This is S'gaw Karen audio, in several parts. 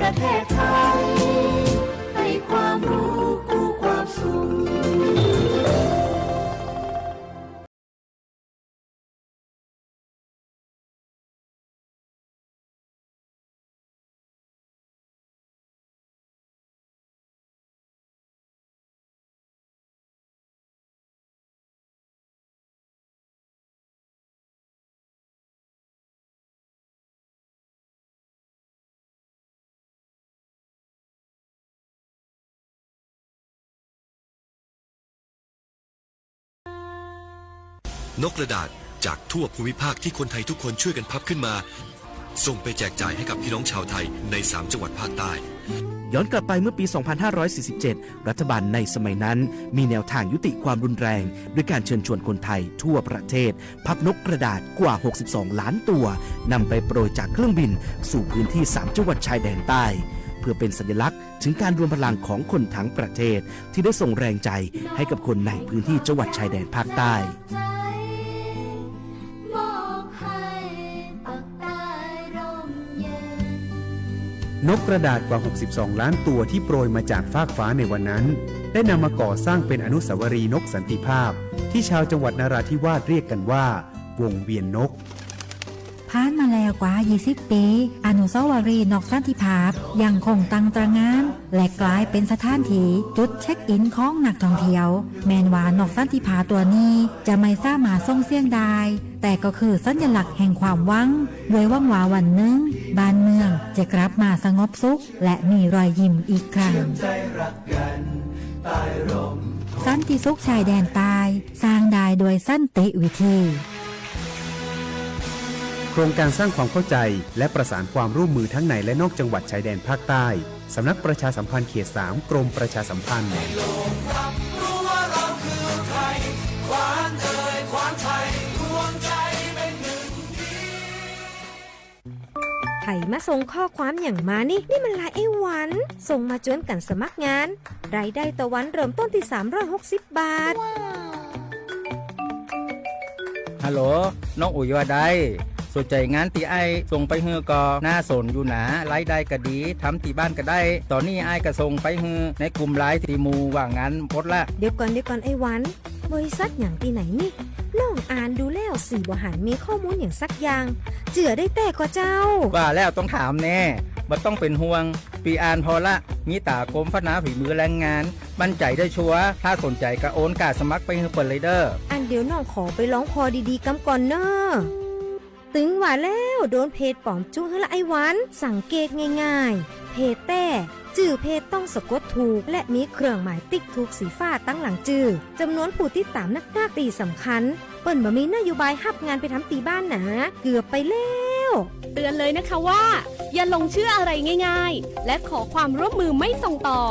ประเทศไทย ให้ความรู้กู้ความสุข นกกระดาษจากทั่วภูมิภาคที่คนไทยทุกคนช่วยกันพับขึ้นมา ส่งไปแจกจ่ายให้กับพี่น้องชาวไทยในสามจังหวัดภาคใต้ ย้อนกลับไปเมื่อปี สองพันห้าร้อยสี่สิบเจ็ด รัฐบาลในสมัยนั้นมีแนวทางยุติความรุนแรง ด้วยการเชิญชวนคนไทยทั่วประเทศ พับนกกระดาษกว่า หกสิบสองล้านตัว นำไปโปรยจากเครื่องบินสู่พื้นที่สามจังหวัดชายแดนใต้ เพื่อเป็นสัญลักษณ์ถึงการรวมพลังของคนทั้งประเทศ ที่ได้ส่งแรงใจให้กับคนในพื้นที่จังหวัดชายแดนภาคใต้ นกกระดาษกว่า หกสิบสองล้านตัวที่โปรยมาจากฟากฟ้าในวันนั้น ได้นำมาก่อสร้างเป็นอนุสาวรีย์นกสันติภาพ ที่ชาวจังหวัดนราธิวาสเรียกกันว่า วงเวียนนก ผ่านมาแล้วกว่า ยี่สิบ ปี อนุสาวรีย์นกสันติภาพยังคงตั้งตระหง่าน และกลายเป็นสถานที่จุดเช็คอินของนักท่องเที่ยว แม้นว่านกสันติภาพตัวนี้จะไม่สามารถส่งเสียงได้ แต่ก็คือสัญลักษณ์แห่งความหวัง ด้วยหวังว่าวันหนึ่งบ้านเมืองจะกลับมาสงบสุข และมีรอยยิ้มอีกครั้ง สันติสุขชายแดนใต้ สร้างได้ด้วยสันติวิธี โครงการสร้างความเข้าใจและประสานความร่วมมือทั้งในและนอกจังหวัดชายแดนภาคใต้ สำนักประชาสัมพันธ์เขต สาม กรมประชาสัมพันธ์ ใผมาส่งข้อความอย่างมานี่ นี่มันไลน์ไอ้หวัน ส่งมาจวนกันสมัครงาน รายได้ต่อวันเริ่มต้นที่ สามร้อยหกสิบ บาท ฮัลโหล น้องอุ๋ยว่าใด สนใจงานตี้อ้ายส่งไปหื้อก่อ น่าสนอยู่หนา รายได้ก็ดี ทำตี้บ้านก็ได้ ตอนนี้อ้ายก็ส่งไปหื้อในกลุ่มไลน์ตี้หมู่ว่างงานหมดละ เดี๋ยวก่อน เดี๋ยวก่อนไอ้หวัน บริษัทหยังตี้ไหนนี่ น้องอ่านดูแล้วสี่บ่หันมีข้อมูลอย่างสักอย่าง เจื้อได้แต๊ก่อเจ้า ว่าแล้วต้องถามแน่ บ่ต้องเป็นห่วง ปีอ่านผ่อละ มีต๋ากรมพัฒนาฝีมือแรงงาน มั่นใจได้ชัวร์ ถ้าสนใจก็โอนค่าสมัครไปหื้อเปิ้นเลยเด้อ อันเดี๋ยวน้องขอไปลองผ่อดีๆ กำก่อนเน่อ ตึงว่าแล้ว โดนเพจปลอมจุ๊หื้อละไอ้หวัน สังเกตง่ายๆ เพจแต๊ จื้อเพจต้องสะกดถูก และมีเครื่องหมายติ๊กถูกสีฟ้าตังหลังจื้อ จำนวนผู้ติดตามนักๆ ตี้สำคัญ เปิ้นบ่มีนโยบายฮับงานไปทำตี้บ้านหนา เกือบไปแล้ว เตือนเลยนะคะว่า อย่าหลงเชื่ออะไรง่ายๆ และขอความร่วมมือไม่ส่งต่อ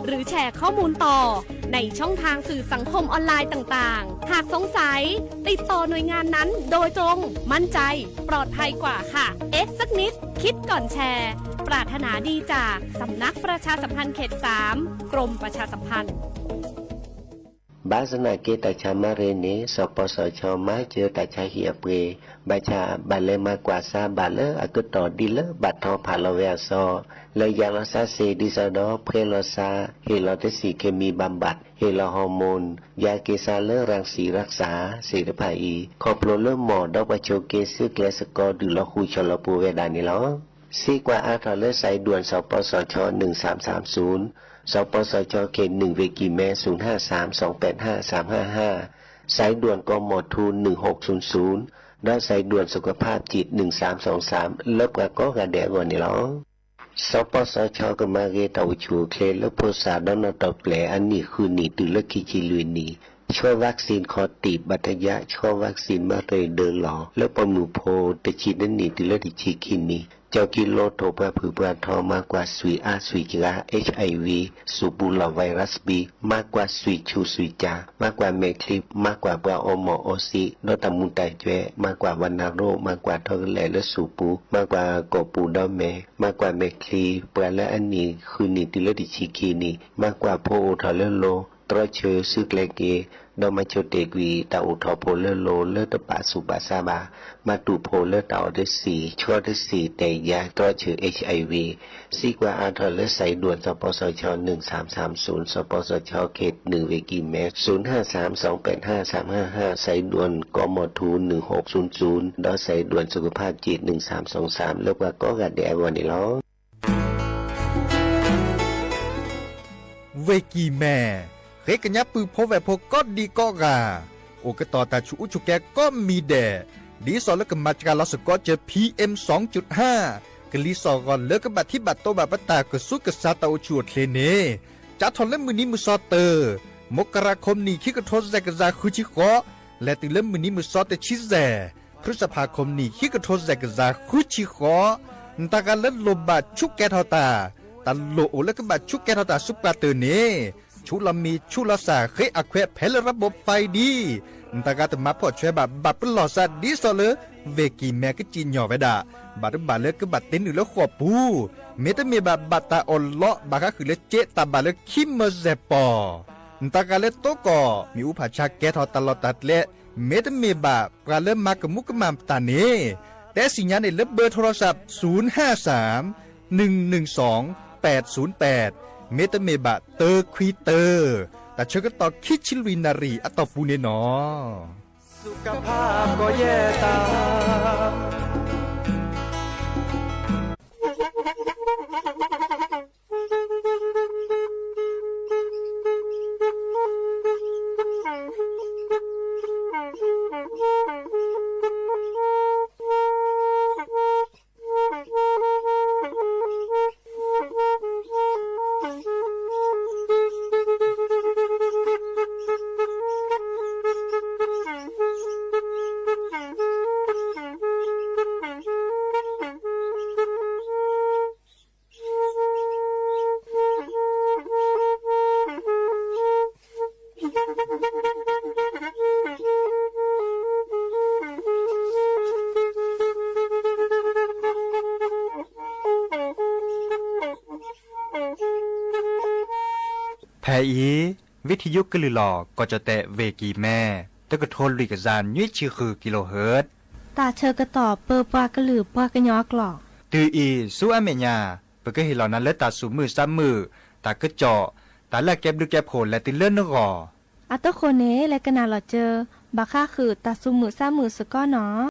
หรือแชร์ข้อมูลต่อ ในช่องทางสื่อสังคมออนไลน์ต่างๆ หากสงสัย ติดต่อหน่วยงานนั้นโดยตรง มั่นใจ ปลอดภัยกว่าค่ะ เอ๊ะสักนิด คิดก่อนแชร์ ปรารถนาดีจากสำนักประชาสัมพันธ์เขต สาม กรมประชาสัมพันธ์ ဘၣ်ဆၣ်သနာ်က့ တၢ်ဆါမၤရ့န့ၣ် စီၤပီစီၤခၠီမၤစၢၤတၢ်ဆါဟံၣ်အပှ့ၤ, ဘၣ်ဆၣ်ဘၣ်လဲၤမၤကွၢ်ဆါဘၣ်လၢအကတီၢ်ဒ်လၢဘၣ်ထီဖးလီၤဝဲအစီ, လၢယၤလီၤဆါစ့ၢ်ဒ်သိးဒီး ဖှဲလီၤဆါ, ဟ့ၣ်လီၤတဆံၣ် เคมีบำบัด, ဟ့ၣ်လီၤ ฮอร์โมน, ယၤက့ၤဆါလၢ รังสีรักษา သ့ၣ်တဖၣ်အံၤ ခီဖျိလၢမိၢ်ဒီးပှၤဆိးက့ဆူကျဲစကီ ဒုးလီၤဃုာ်ဆီၣ်လီၤပှိၤဝဲဒၣ်န့ၣ်လီၤ. စ့ကွၢ်အါထီၣ်လၢ สายด่วน စီၤပီစီၤခၠီ หนึ่งสามสามศูนย์, စီၤပီစီၤခၠီ เขต หนึ่ง เวกิแม ศูนย์ห้าสาม สองแปดห้า สามห้าห้า, สายด่วน กมท หนึ่งหกศูนย์ศูนย์ ဒီး สายด่วนสุขภาพจิต หนึ่งสามสองสาม လၢပှၤကိးဂၤဒဲးအဂီၢ်န့ၣ်လီၤ. စီၤပီစီၤခၠီကမၤဂ့ၤတၢ်အိၣ်ဆူၣ်အိၣ်ချ့လၢဖိသၣ်ဒီးနီၢ်တီၢ်ပျဲၢ်အနံၣ်ဃုနံၣ် တုၤလၢခံဆံလွံၢ်နံၣ်, ဆီ วัคซีน ခီၣ်တံၢ်ဘၣ်တယၣ်, ဆီ วัคซีน မၤရ့ဒၢလီၤ လၢပိာ်မုၣ်ဖိတဆံတနံၣ်တုၤလၢတဆံခံနံၣ်, ကၠီကံလိထိၣ်ပှၤဖုၣ်ပှၤထီ မၤကွၢ်ဆွံၣ်အါဆွံၣ်စှၤ HIV, စူၣ်ပူၤလီၢ် ไวรัสบี, မၤကွၢ်ဆွံၣ်ဆူၣ်ဆွံၣ်စှၤ, မၤကွၢ်မဲာ်ချံ, မၤကွၢ်ပှၤအီမိၢ်အီဆံး ဒီးတၢ်မူၤတၢ်ကွဲး, မၤကွၢ် วัณโรค, မၤကွၢ်ထီကလဲာ်လၢစူၣ်ပူၤ, မၤကွၢ်ကိာ်ပူၤဒီးမဲာ်, မၤကွၢ်မဲာ်ချံ ပှၤလၢအနံၣ်ဃုနံၣ်တုၤလၢတဆံခံနံၣ်, မၤကွၢ်ဖိအိၣ်ထီၣ်လၢလိၤ တြီဆၢစုကျဲက့ၤ, ဒီးမၤဆိၣ်တ့ၢ်ကွံာ်တၢ်အိၣ်ထီၣ်ဖိလၢလိၤလၢတဘၣ်ဆူးဘၣ်ဆါဘၣ်, မၤတူၢ်ဖိလၢတၢ်အီၣ်တဆံး, ဆီတဆံး, တဲာ်ယၤ, တြီဆၢ HIV, စံးကွၢ်အါထီၣ်လၢ စဲးဒွဲၣ် စပစခ နုၢ်သၢမ်သၢမ်သုၣ်, စပစခ ခ့ၣ်နုာ်ဝ့ၢ်ကံၢ်မဲ သုၢ်နၢ်သၢမ် သွင်ပၢၣ်နၢ်သၢမ်ၢ်ၢ်, စဲးဒွဲၣ် ကီၢ်မီၢ်ထူ နုၢ်ဟူးသုၢ်သုၢ်, ဒီးစဲးဒွဲၣ် သုးကဖၣ်က့ၣ် နုၢ်သၢမ်သွင်သၢမ် လၢပှၤကိးဂၤဒဲးအဂီၢ်န့ၣ်လီၤ. ဝ့ၢ်ကံၢ်မဲ ဃ့ကညးပုၢ်ဖိဝဲၢ်ဖိကိးဒံကိးဂၤ, အိၣ်ကတီၢ်တၢ်ဆူးအူဆူးကဲကိးမံၤဒဲး, ဒ်သိးလၢကမၤစှၤလီၤစ့ၢ်ကီးစၢၤ PM သွင်จุดห้า, ကလံၤစိးဂီၤလၢကဘၣ်ထံၣ်ဘၣ်တိဘၣ်ပတၢ်ကဆူးကစၢ်တၢ်အိၣ်ဆူၣ်အိၣ်ချ့န့ၣ်, စးထီၣ်လၢမုၢ်နံၤမုၢ်သီတၢၢ်, မကရၤ ခီပနံၣ် ခံကထိယဲၢ်ကယၤဃုဆံဃိး, လဲၤတုၤလၢမုၢ်နံၤမုၢ်သီတဆံယဲၢ်, ဖုစဖး ခီပနံၣ် ခံကထိယဲၢ်ကယၤဃုဆံဃိး, နတၢ်ဂၤလၢလိၣ်ဘၣ်ဆူးကဲထီၣ်တၢ်, တၢ်လိၣ်အိၣ်လၢကဘၣ်ဆူးကဲထီၣ်တၢ်ဆူပှၤတၢၢ်န့ၣ်, ဆူးလီၤမံၤဆူးလီၤစၢ် ဃ့အခွဲးဖဲလၢ ระบบไฟ ဒ် နတၢ်ဂၤတမၤဖှီၣ်ဆွဲဘၣ် ဘၣ်ပလီၢ်သးဒ်သိးလၢ ဝ့ၢ်ကံၢ်မဲကစံၣ်ညီၣ်ဝဲဒၣ်, ဘၣ်တဘၣ်လၢကဘၣ်တ့နုာ်လၢဃိာ်ပူၤ, မ့တမ့ၢ်ဘၣ် ဘၣ်တၢ်အီၣ်လီးဘၣ်ဃးဃုာ်လၢစ့တၢ်ဘၣ်လၢခံမၢစဲၢ်ပီၢ်, နတၢ်ဂၤလၢတိကီၢ် မ့ၣ်အူဖးဆါကဲထီၣ်တၢ်လီၢ်တၢ်ကျဲ, မ့တမ့ၢ်ဘၣ်ပှၤလၢမၤကမူးကမၣ်တၢ်န့ၣ်, တဲသ့ၣ်ညါန့ၣ်လၢဘၢထိလီၤစၢ် သုၢ်နၢ်သၢမ် နုၢ်နုၢ်သွင် ပၢၣ်သုၢ်ပၢၣ်, မ့တမ့ၢ်ဘၣ်တၢခွံတၢ, တၢ်ဆၢကတီၢ်ခံဆံလွံၢ်နၣ်ရံၣ်အတီၢ်ပူၤန့ၣ်လီၤ. ဖဲအံၤ ဝံထံယုကလုၢ်လီၤ ကီၢ်ကၠီၣ်တဲၣ် ဝ့ၢ်ကံၢ်မဲ တကထိလွံၢ်ကယၤနွံဆံဃု ကံလိဟၢၣ်, တၢ်ဆၢကတီၢ်ပၢပှၤကလုာ်ပှၤကညီအကျိာ်, တုၤအံၤ ဆူအမဲာ်ညါ ပကဟ့ၣ်လီၤနၤလၢတၢ်သူၣ်မုာ်သးမုာ်, တၢ်ကစီၣ်, တၢ်လၢအကဲဘျုးကဲဖှိၣ်လဲၤတုၤလၢနဂီၢ်. အတဃိန့ၣ် လဲၤကနၣ်လီၤစၢၤ ဘၣ်ဃးဃုာ်တၢ်သူၣ်မုာ်သးမုာ်စ့ၢ်ကီးနီၤ.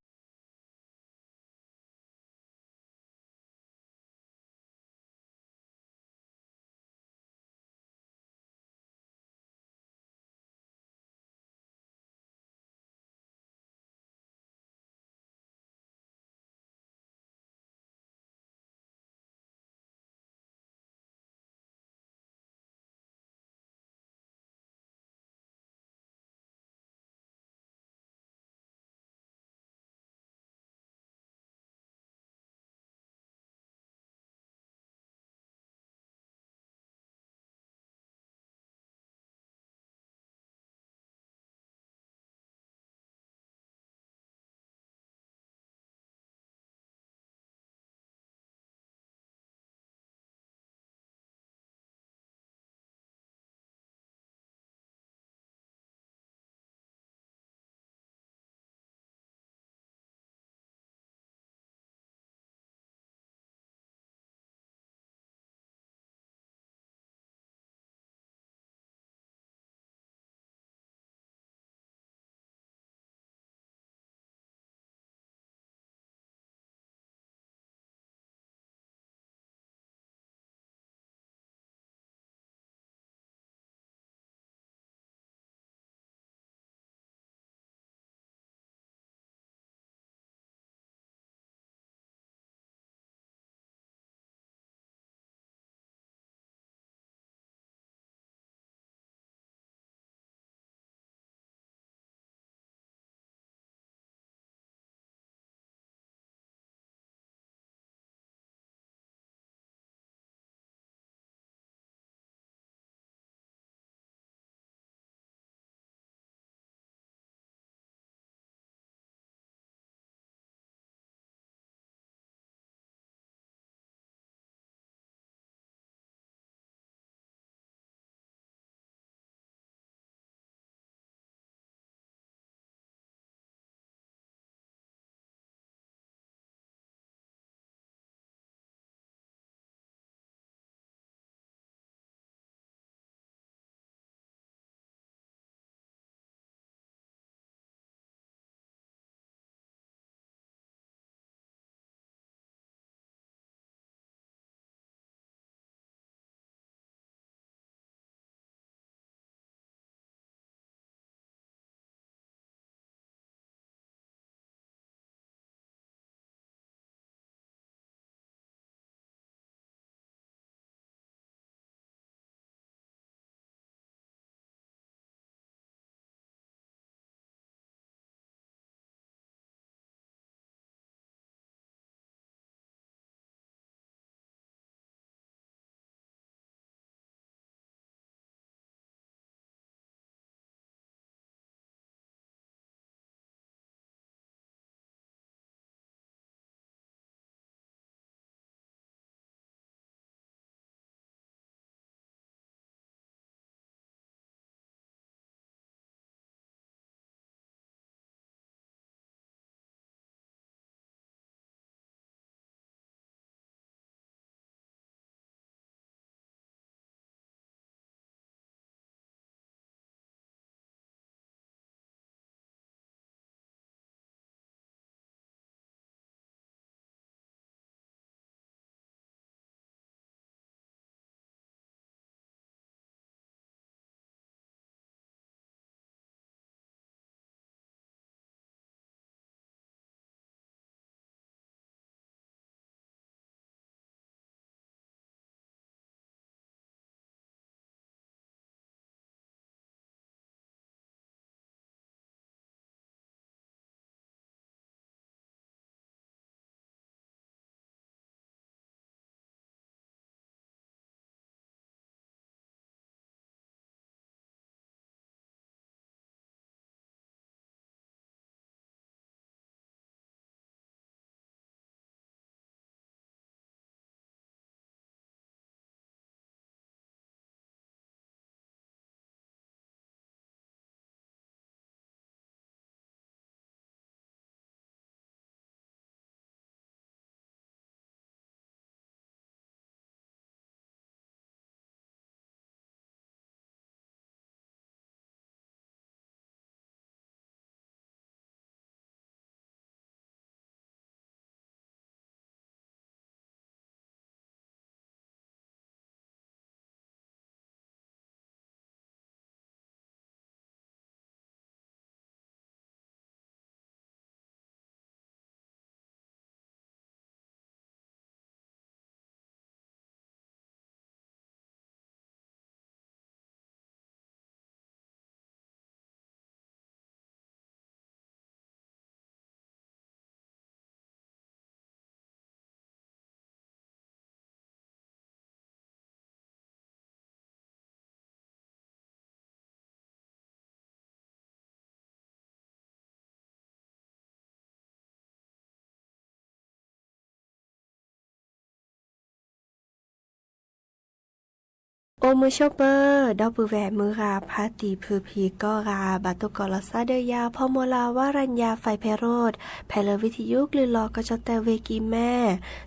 အိၣ်မုာ်ဆိးပၢၤ ဒီပုၢ်ဝဲၢ်မုၢ်ဂၤဖါတံၢ်ဖုဖံကိးဂၤ ဘၣ်တိၢ်ကီးလီၤသးဒီးယၤ ဖီမီၤလၤ ဝါရညါ ဖဲးဖဲးရိး ဖဲလၢ ဝံထယုကလုၢ်လီၤ ကီၢ်ကၠီၣ်တဲၣ်ဝ့ၢ်ကံၢ်မဲ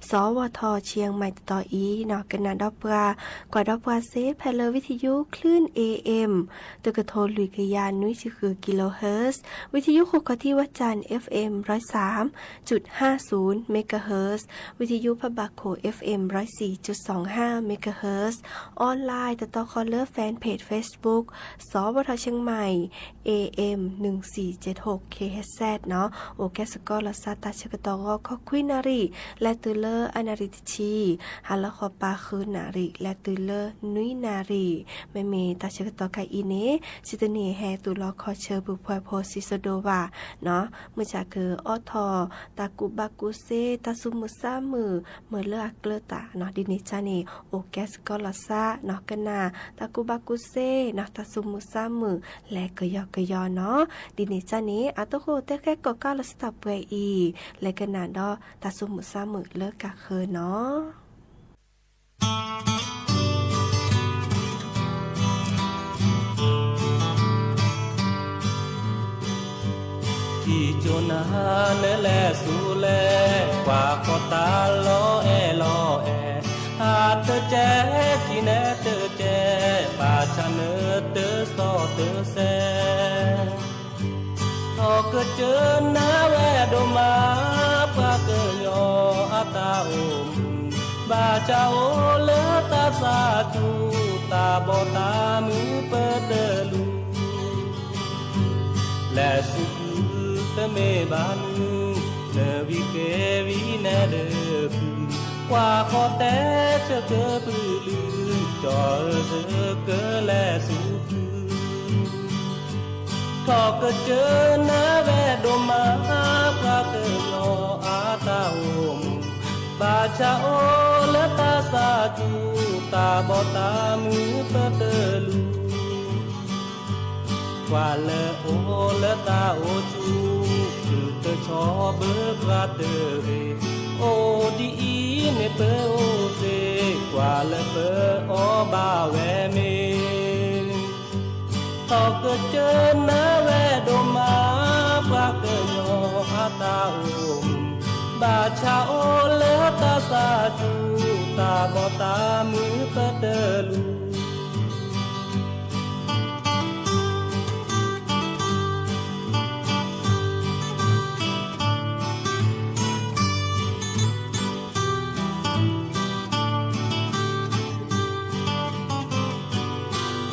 စီၤဝီၤထီၣ် ဆံၣ်ယဲၢ်မံး တတီၤအံၤနီၤ ကနၣ်ဒီးပှၤ ကွၢ်ဒီးပှၤစ့ ဖဲလၢ ဝံထယုကလုၢ် A M တကထိလွံၢ်ကယၤနွံဆံဃု kilohertz, ဝံထယုဃိာ်ခီၣ်ထံးဝဲၢ်စၣ် F M ร้อยสามจุดห้าศูนย์ megahertz, ဝံထယုဖးဘၣ်ခိၣ် F M ร้อยสี่จุดสองห้า megahertz, online တတီဃီလၢ fanpage Facebook စီၤဝီၤထီၣ်ဆံၣ်ယဲၢ်မံး A M หนึ่งสี่เจ็ดหก K H Z နီၤ အိၣ်ကဲစ့ၢ်ကီးလီၤသး တၢ်ဆၢကတီၢ်ဂီၤခီခွံနၣ်ရံၣ် လဲၤတုၤလၢအနၣ်ရံၣ်တဆံ, ဟါလီၤဃီၤပၤဃုနၣ်ရံၣ် လဲၤတုၤလၢနွံနၣ်ရံၣ်, မ့မ့ၢ်တၢ်ဆၢကတီၢ်ခဲအံၤန့ၣ် စံးတန့ၢ်ဟဲသူၣ်လီၤခီၣ်ဆၢပူၤဖှဲးဖိစံးစိဒိၣ်ဘၣ်နီၤ, မုၢ်ဆါကအိးထီၣ် တၢ်ကူၣ်ဘၣ်ကူၣ်သ့ တၢ်သူၣ်မုာ်သးမုာ် မ့ၢ်လၢအကျၢၤတၢ်နီၤ ဒ်န့ၣ်ကန့ၣ် အိၣ်ကဲစ့ၢ်ကီးလီၤသးနီၤ ကနၣ် တၢ်ကူၣ်ဘၣ်ကူၣ်သ့နီၤ တၢ်သူၣ်မုာ်သးမုာ် လဲၤကယီကယီနီၤ, ဒ်န့ၣ်ကန့ၣ် အသကိးတဲဃဲကိးကးလီၤစတၢ်ပှဲၤအံၤ လဲၤကနၣ်ဒီး တၢ်သူၣ်မုာ်သးမုာ်လၢကဃၢၤနီၤ. ထံၣ်ကၠိနၤနလဲၤဆူလဲၣ်, ကွၢ်ဃီၤတၢ်လီၤအဲၣ်လီၤအဲၣ်, အတကဲကံနဲတကဲ, ဘၣ်ဆၣ်နတစီတစဲး ထီၣ်ကစၢၢ်နၤဝဲဒိၣ်မး ပှၤကညီအတၢ်အိၣ်မူ, ဘၣ်ဆၣ်အိၣ်လၢတၢ်သးစူၤ တၢ်ဘီၣ်တၢ်မုာ်ပတလူၤ လဲၤဆူဃုတမ့ၢ်ဘၣ်နုၤ, နဝံၤက့ၤဝံၤနဲဒၢးဖု, ကွၢ်ဃီၤတဲဆၢက့ၤပုၢ်လုၢ်, ကၠီၤအၢဆၢက့ၤလဲၤဆူဃု ထီၣ်ကစၢၢ်နၤဝဲဒိၣ်မး ပှၤကညီအတၢ်အိၣ်မူ, ဘၣ်ဆၣ်အိၣ်လၢတၢ်သးစူၤ တၢ်ဘီၣ်တၢ်မုာ်ပတလူၤ ကွၢ်လၢအိၣ်လၢတၢ်အိၣ်ဆူၣ်, သုတဆီဘၢပှၤတဂ့ၤ, အိၣ်ဒ်အံၤန့ၣ်ပအိၣ်သ့, ကွၢ်လၢပအီၣ်ဘၣ်ဝဲမ့ၤ ထီၣ်ကစၢၢ်နၤဝဲဒိၣ်မး ပှၤကညီအတၢ်အိၣ်မူ, ဘၣ်ဆၣ်အိၣ်လၢတၢ်သးစူၤ, တၢ်ဘီၣ်တၢ်မုာ်ပတလူၤ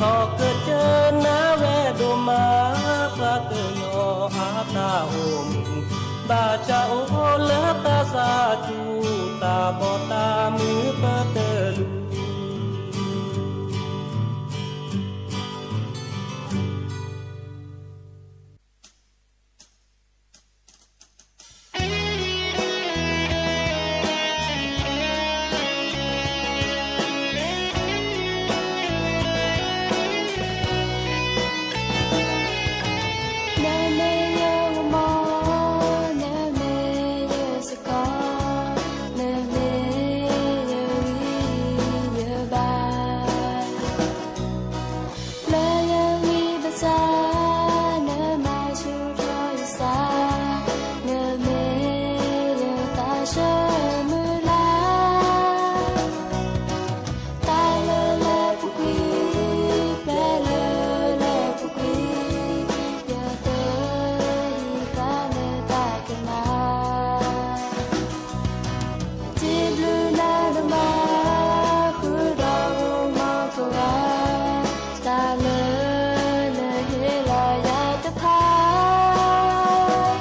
ထီၣ်ကစၢၢ်နၤဝဲဒိၣ်မး ပှၤကညီအတၢ်အိၣ်မူ, ဘၣ်ဆၣ်အိၣ်လၢတၢ်သးစူၤ, တၢ်ဘီၣ်တၢ်မုာ်ပတလူၤ နမ့ၢ်ယကမီၤ, နမ့ၢ်ယစကီ, နမ့ၢ်ယဂံၢ်ယဘါ လၢယဂံၢ်ယဘါ, နမၤဆူၣ်ထီၣ်ယသး, နမ့ၢ်ယတၢ်ဆၢမုၢ်လၢ်, တၢ်လၢလၢပူၤကွံာ်, ဖဲလၢလၢပူၤကွံာ်, ယတဟံးဃာ်နတၢ်ကမၣ် စံးဘျုးနၤဒိၣ်မး ဃုာ်ဒီးဂီၤမီကဝါ, တၢ်လၢနဟ့ၣ်လီၤယၤတဖၣ်,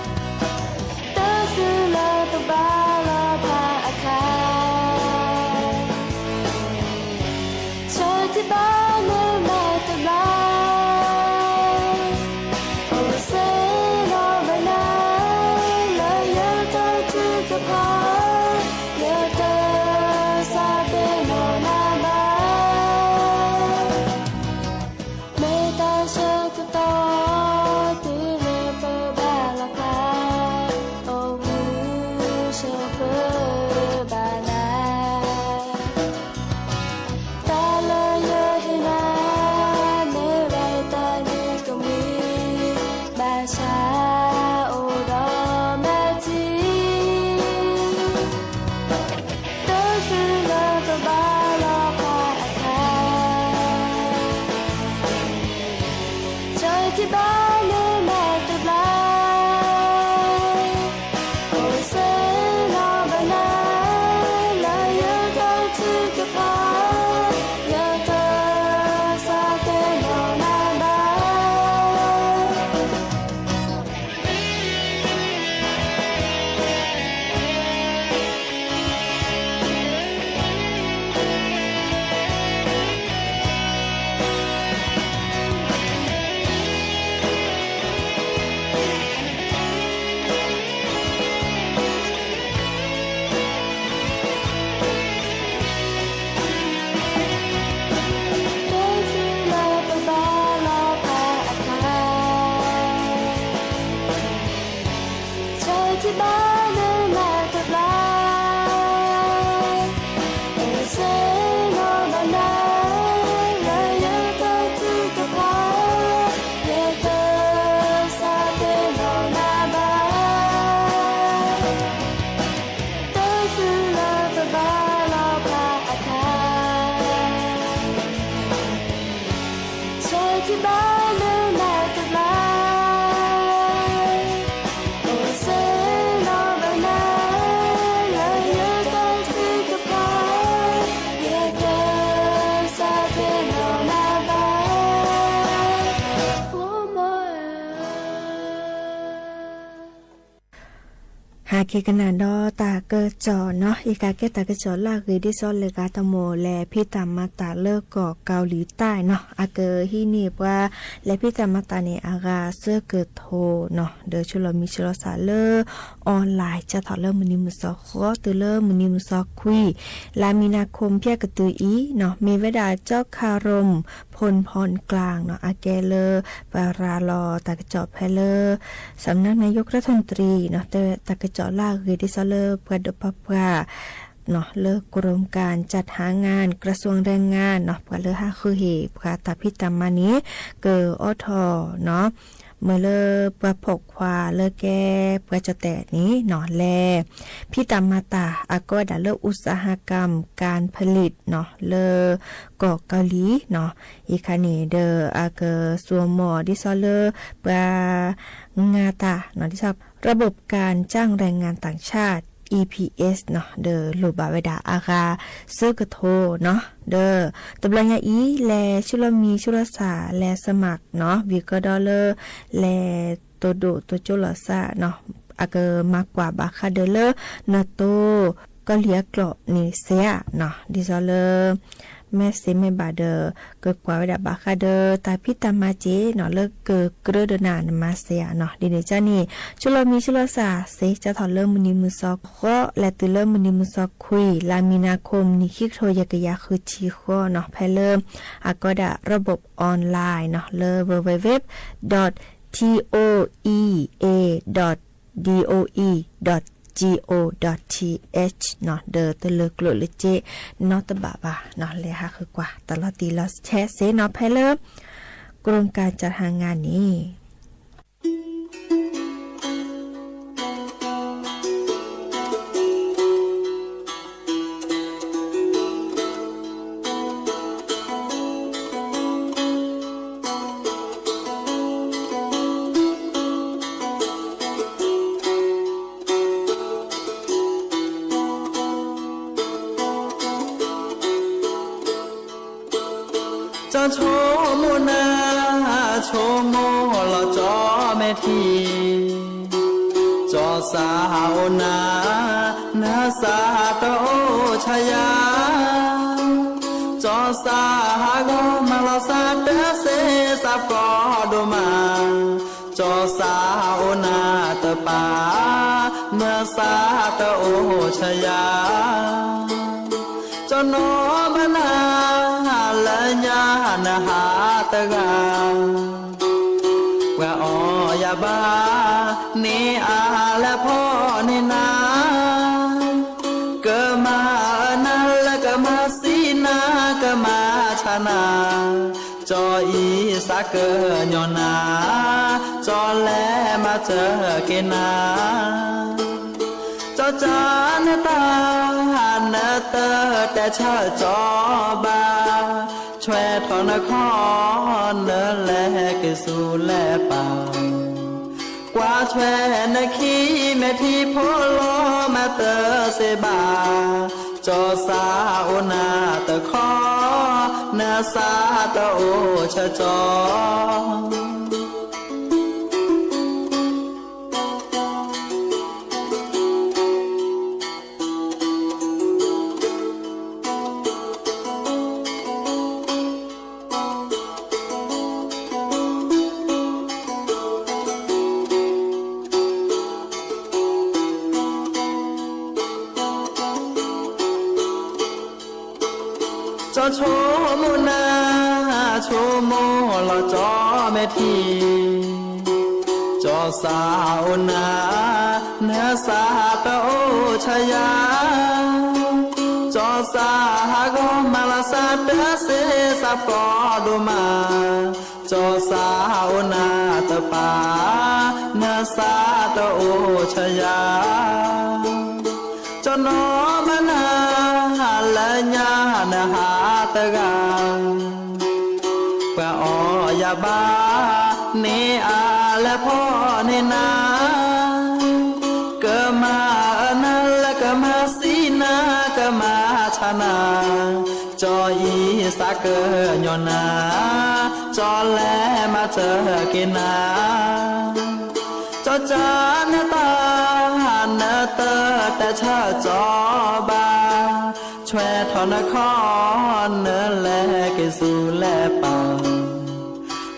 တတုၤလၢတဘၣ်လီၤဖးအခါ ဆၢထံဘၣ်နမဲာ်တဘျီ, အိၣ်စ့ၢ်နီၤဘၣ်နၤ, လၢယတၢ်ထုကဖၣ်, ယတစးဘ့ၣ်နီၢ်နၤဘၣ်. မ့ၢ်တၢ်ဆၢကတီၢ် တုၤလၢပဘၣ်လီၤဖး, အိၣ်မူဆိးပၢၤဘၣ်နၤ, တၢ်လၢယဟ့ၣ် ပဘၣ်လီၤပာ်အခါ ဆၢထံဘၣ်လၢနၤတဘျီ အိၣ်စ့ၢ်နီၣ်ဘၣ်နၤ လၢယတၢ်ထုကဖၣ် ယတစးတနီၤနၤဘၣ် တၢ်သုလၢပဘၣ်လီၤပာ်အခါ ဆၢထံဘၣ်လၢနၤတဘျီ အိၣ်စ့ၢ်နီၣ်ဘၣ်နၤ လၢယတၢ်ထုကဖၣ် ယတစးတနီၤနၤဘၣ် ဖိမါဧၢ ဟဲက့ၤကနၣ်ဒီးတၢ်ကစီၣ်နီၤ, ယကကဲတၢ်ကစီၣ်လၢအဂ့ၤဒ်သိးလၢဂၤတမီၢ် လဲၤဖံးတၢ်မၤတၢ်လၢကီၢ်ကီၤလံၤတၢ်နီၤ, အကဟံးန့ၢ်ပှၤ လဲၤဖံးတၢ်မၤတၢ်န့ၣ် အဂၤဆၢကထိးနီၤ, ဒီးဆိလီၤမံၤဆိလီၤသးလၢ online စးထီၣ်လၢမုၢ်နံၤမုၢ်သီဃီတုၤလၢမုၢ်နံၤမုၢ်သီခွံ လါမံၤနၤခိၣ် ဖဲကတုၤအံၤနီၤ, မ့ၢ်ဝဲဒၣ် ကၠီခါရူမ် ဖိၣ်ဖီၣ်ကျၢ်နီၤ, အကဲလၢ ပရၤလီၤတၢ်ကစီၣ်ဖဲလၢ สำนักนายกรัฐมนตรีနီၤ, တဲတၢ်ကစီၣ်လၢအဂ့ၤဒ်သိးလၢပှၤဒိးပှၤပှၢ် လၢ กรมการจัดหางาน กระทรวงแรงงานနီၤ, ပှၤလၢဟးဃုဟ့ၣ်ပှၤတၢ်ဖံးတၢ်မၤန့ၣ် ကအိးထီၣ်နီၤ, မ့ၢ်လၢပှၤဖီၣ်ခွါလၢကဲပှၤကၠီၣ်တဲၣ်န့ၣ်နီၤ, လဲၤဖံးတၢ်မၤတၢ် အကိးဝဲဒၣ်လၢ อุตสาหกรรมการผลิตနီၤ, လၢကီၢ်ကီၤလံၤနီၤ, အံၤခါန့ၣ်ဒီး အကစိာ်မီၤဒ်သိးလၢ ပှၤ ငါတၢ်နီၤ, ဒ်သိး ระบบการจ้างแรงงานต่างชาติ EPSနီၤ, ဒီးလိၣ်ဘၣ်ဝဲဒၣ်အဂၤဆၢကထိးနီၤ, ဒီး တဘျီညါအံၤ လဲၤဆိလီၤမံၤဆိလီၤသး လဲၤ สมัครနီၤ, ဝံၤကဒီးလၢ လဲၤတိၢ်ဒိၣ်တိၢ်ကၠိလီၤသးနီၤ, အကမၤကွၢ်ဘၣ်ဃးဒီးလၢ နတိ ကီၤလံၤအကျိာ်န့ၣ်စ့ဧါနီၤ, ဒ်သိးလၢ မ့ၢ်စ့မ့ၢ်ဘၣ်ဒီး ကကွၢ်ဝဲဒၣ်ဘၣ်ဃးဒီး တၢ်ဖံးတၢ်မၤစ့ၢ်နီၤ, လၢကကြၢးဒီးနၤနမၤစ့ဧါနီၤ, ဒ်န့ၣ်ကန့ၣ် ဆိလီၤမံၤဆိလီၤသးစ့ စးထီၣ်လၢမုၢ်နံၤမုၢ်သီဃီ လဲၤတုၤလၢမုၢ်နံၤမုၢ်သီခွံ လါမံၤနၤခိၣ် မုၢ်နံၤခံကထိယဲၢ်ကယၤဃုဆံဃီနီၤ, ဖဲလၢ အကိးဒၣ် ระบบ onlineနီၤ, လၢ www dot toea dot doe dot go dot thနီၤ, ဒီးတလၢၤကျိၣ်လၢက့ နီတဘၣ်ဘၣ်နီၤ, လဲၤဟးဃုကွၢ်တၢ်လီၤတံၢ်လီၤဆဲးစ့နီၤ, ဖဲလၢ กรมการจัดหางานန့ၣ် ကၠီဆိကမိၣ်နၤ ဆိကမိၣ်လီၤကၠီမဲာ်ထံ, ကၠီသးဟးအိၣ်နၤ နသးတအိၣ်ဆါယၤ, ကၠီသးဟးဂီၤမၤလီၤသးတသ့သးပှၢ်ဒိၣ်မး, ကၠီသးဟးအိၣ်နၤတပၤ နသးတအိၣ်ဆါယၤ, ကၠီနီၢ်ဘၣ်နၤ လၢညါနဟးတဂၤ ပှၤအီၣ်ယၤဘၣ် န့ၢ်အါလဲၤဖီၣ်န့ၢ်နၤ, ကမၤအၢနၤလၢကမၤသံနၤ ကမၤဆါနၤ, ကၠီအံၤသးကညီၤနၤ ကၠီလဲၤမၤစၢၤက့ၤနၤ, ကၠီကၢနတၢ် နတတဲဆၢကၠီဘၣ်, ဆွဲထီၣ်နခီၣ် နလဲၤက့ၤဆူလဲၤပၤ, ကွၢ်ဆွဲနခံမဲာ်ထံဖိလီၤမၤတသ့ဘၣ်, ကၠီၤစၢ်အိၣ်နၢ်တခီ, နစၢ်တအိၣ်ဆၢကၠီၤ. ကၠီၤဆိကမိၣ်နၤ, ဆိကမိၣ်လီၤကၠီၤမဲာ်ထံ, ကၠီၤစၢ်အိၣ်နၤ, နစၢ်တအိၣ်ဆၢယၤ, ကၠီၤစၢ်ဟးဂီၤမၤလီၤစၢ်တၢ်စ့စၢ်ပျီဒိၣ်မး, ကၠီၤစၢ်အိၣ်နၤတပၤ, နစၢ်တအိၣ်ဆၢယၤ. ကၠီၤနီၢ်မၤနၤ, လၢညါနဟးတဂၤ, ပှၤအီၣ်ယၤဘၣ်န့ၣ်အါလဲၣ်ဖီၣ်န့ၢ်နၤ, ကမၤအၢနၤလၢကမၤစံနၤ ကမၤဆါနၤ, ကၠီၤအံၤစးကညီၤနၤ, ကၠီၤလဲၤမၤစၢၤက့ၤနၤ. ကၠီၤကၢ်နတၢ်, နတတဲဆၢကၠီၤဘၣ်, ဆွဲထီၣ်နခီၣ်နလဲၤက့ၤဆူလဲၤပၤ,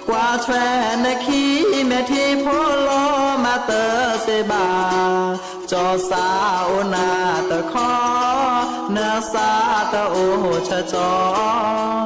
ကွၢ်ဆွဲနခံမဲာ်ထံဖိလီၤမၤတၢ်စ့ဘၣ်, ကၠီၤစၢ်အိၣ်နၤတခီ, နစၢ်တအိၣ်ဆၢကၠီၤ.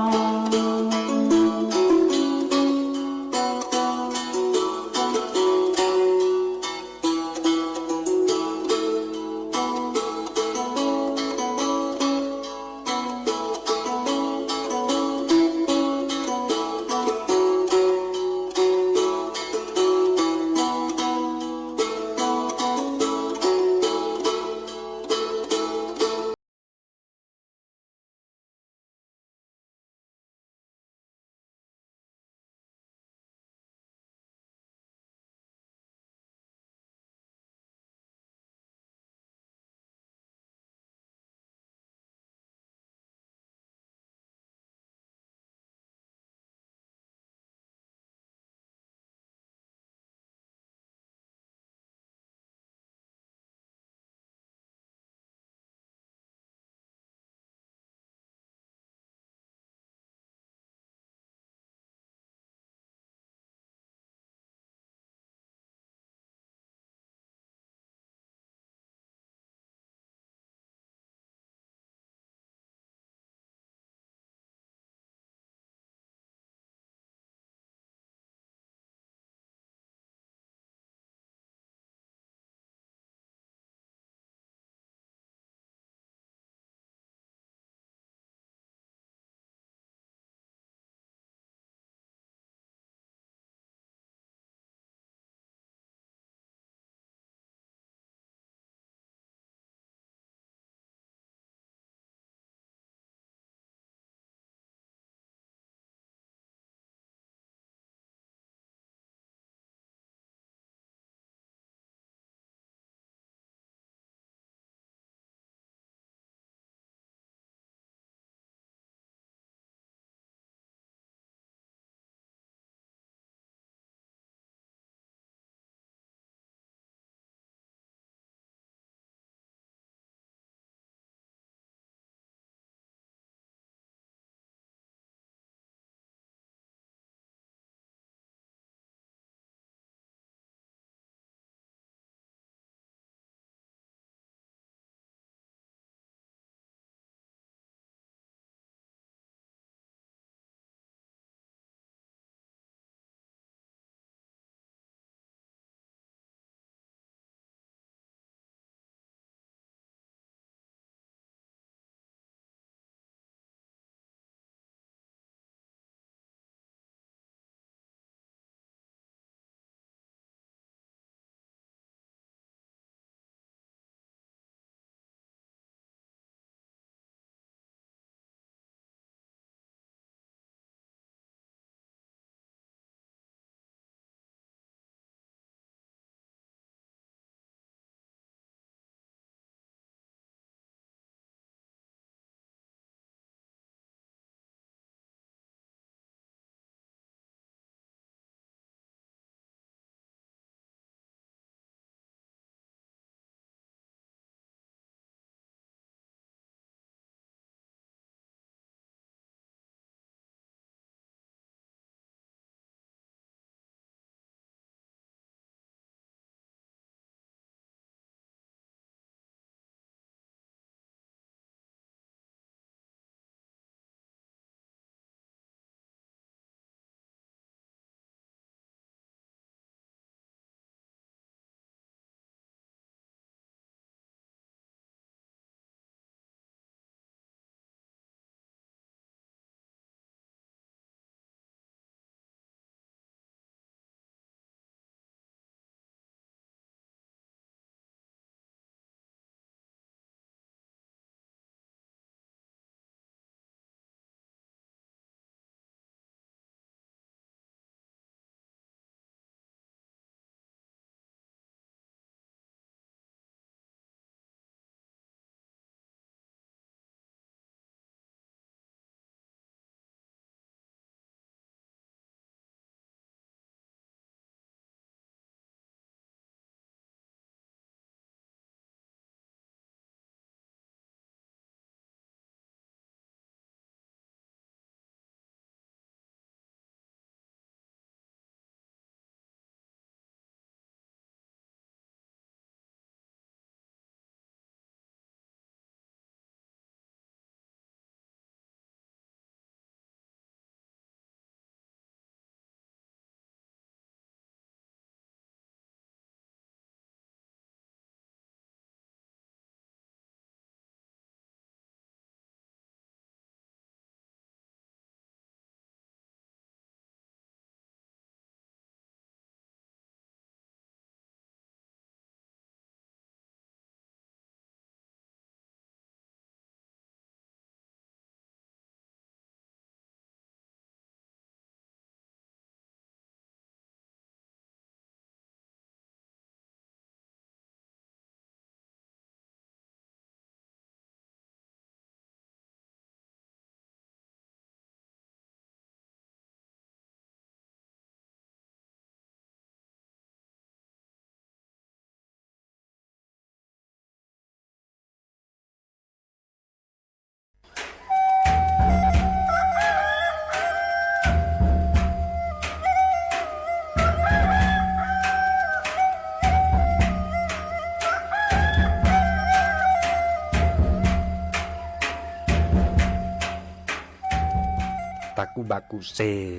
တၢ်ကူၣ်ဘၣ်ကူၣ်သ့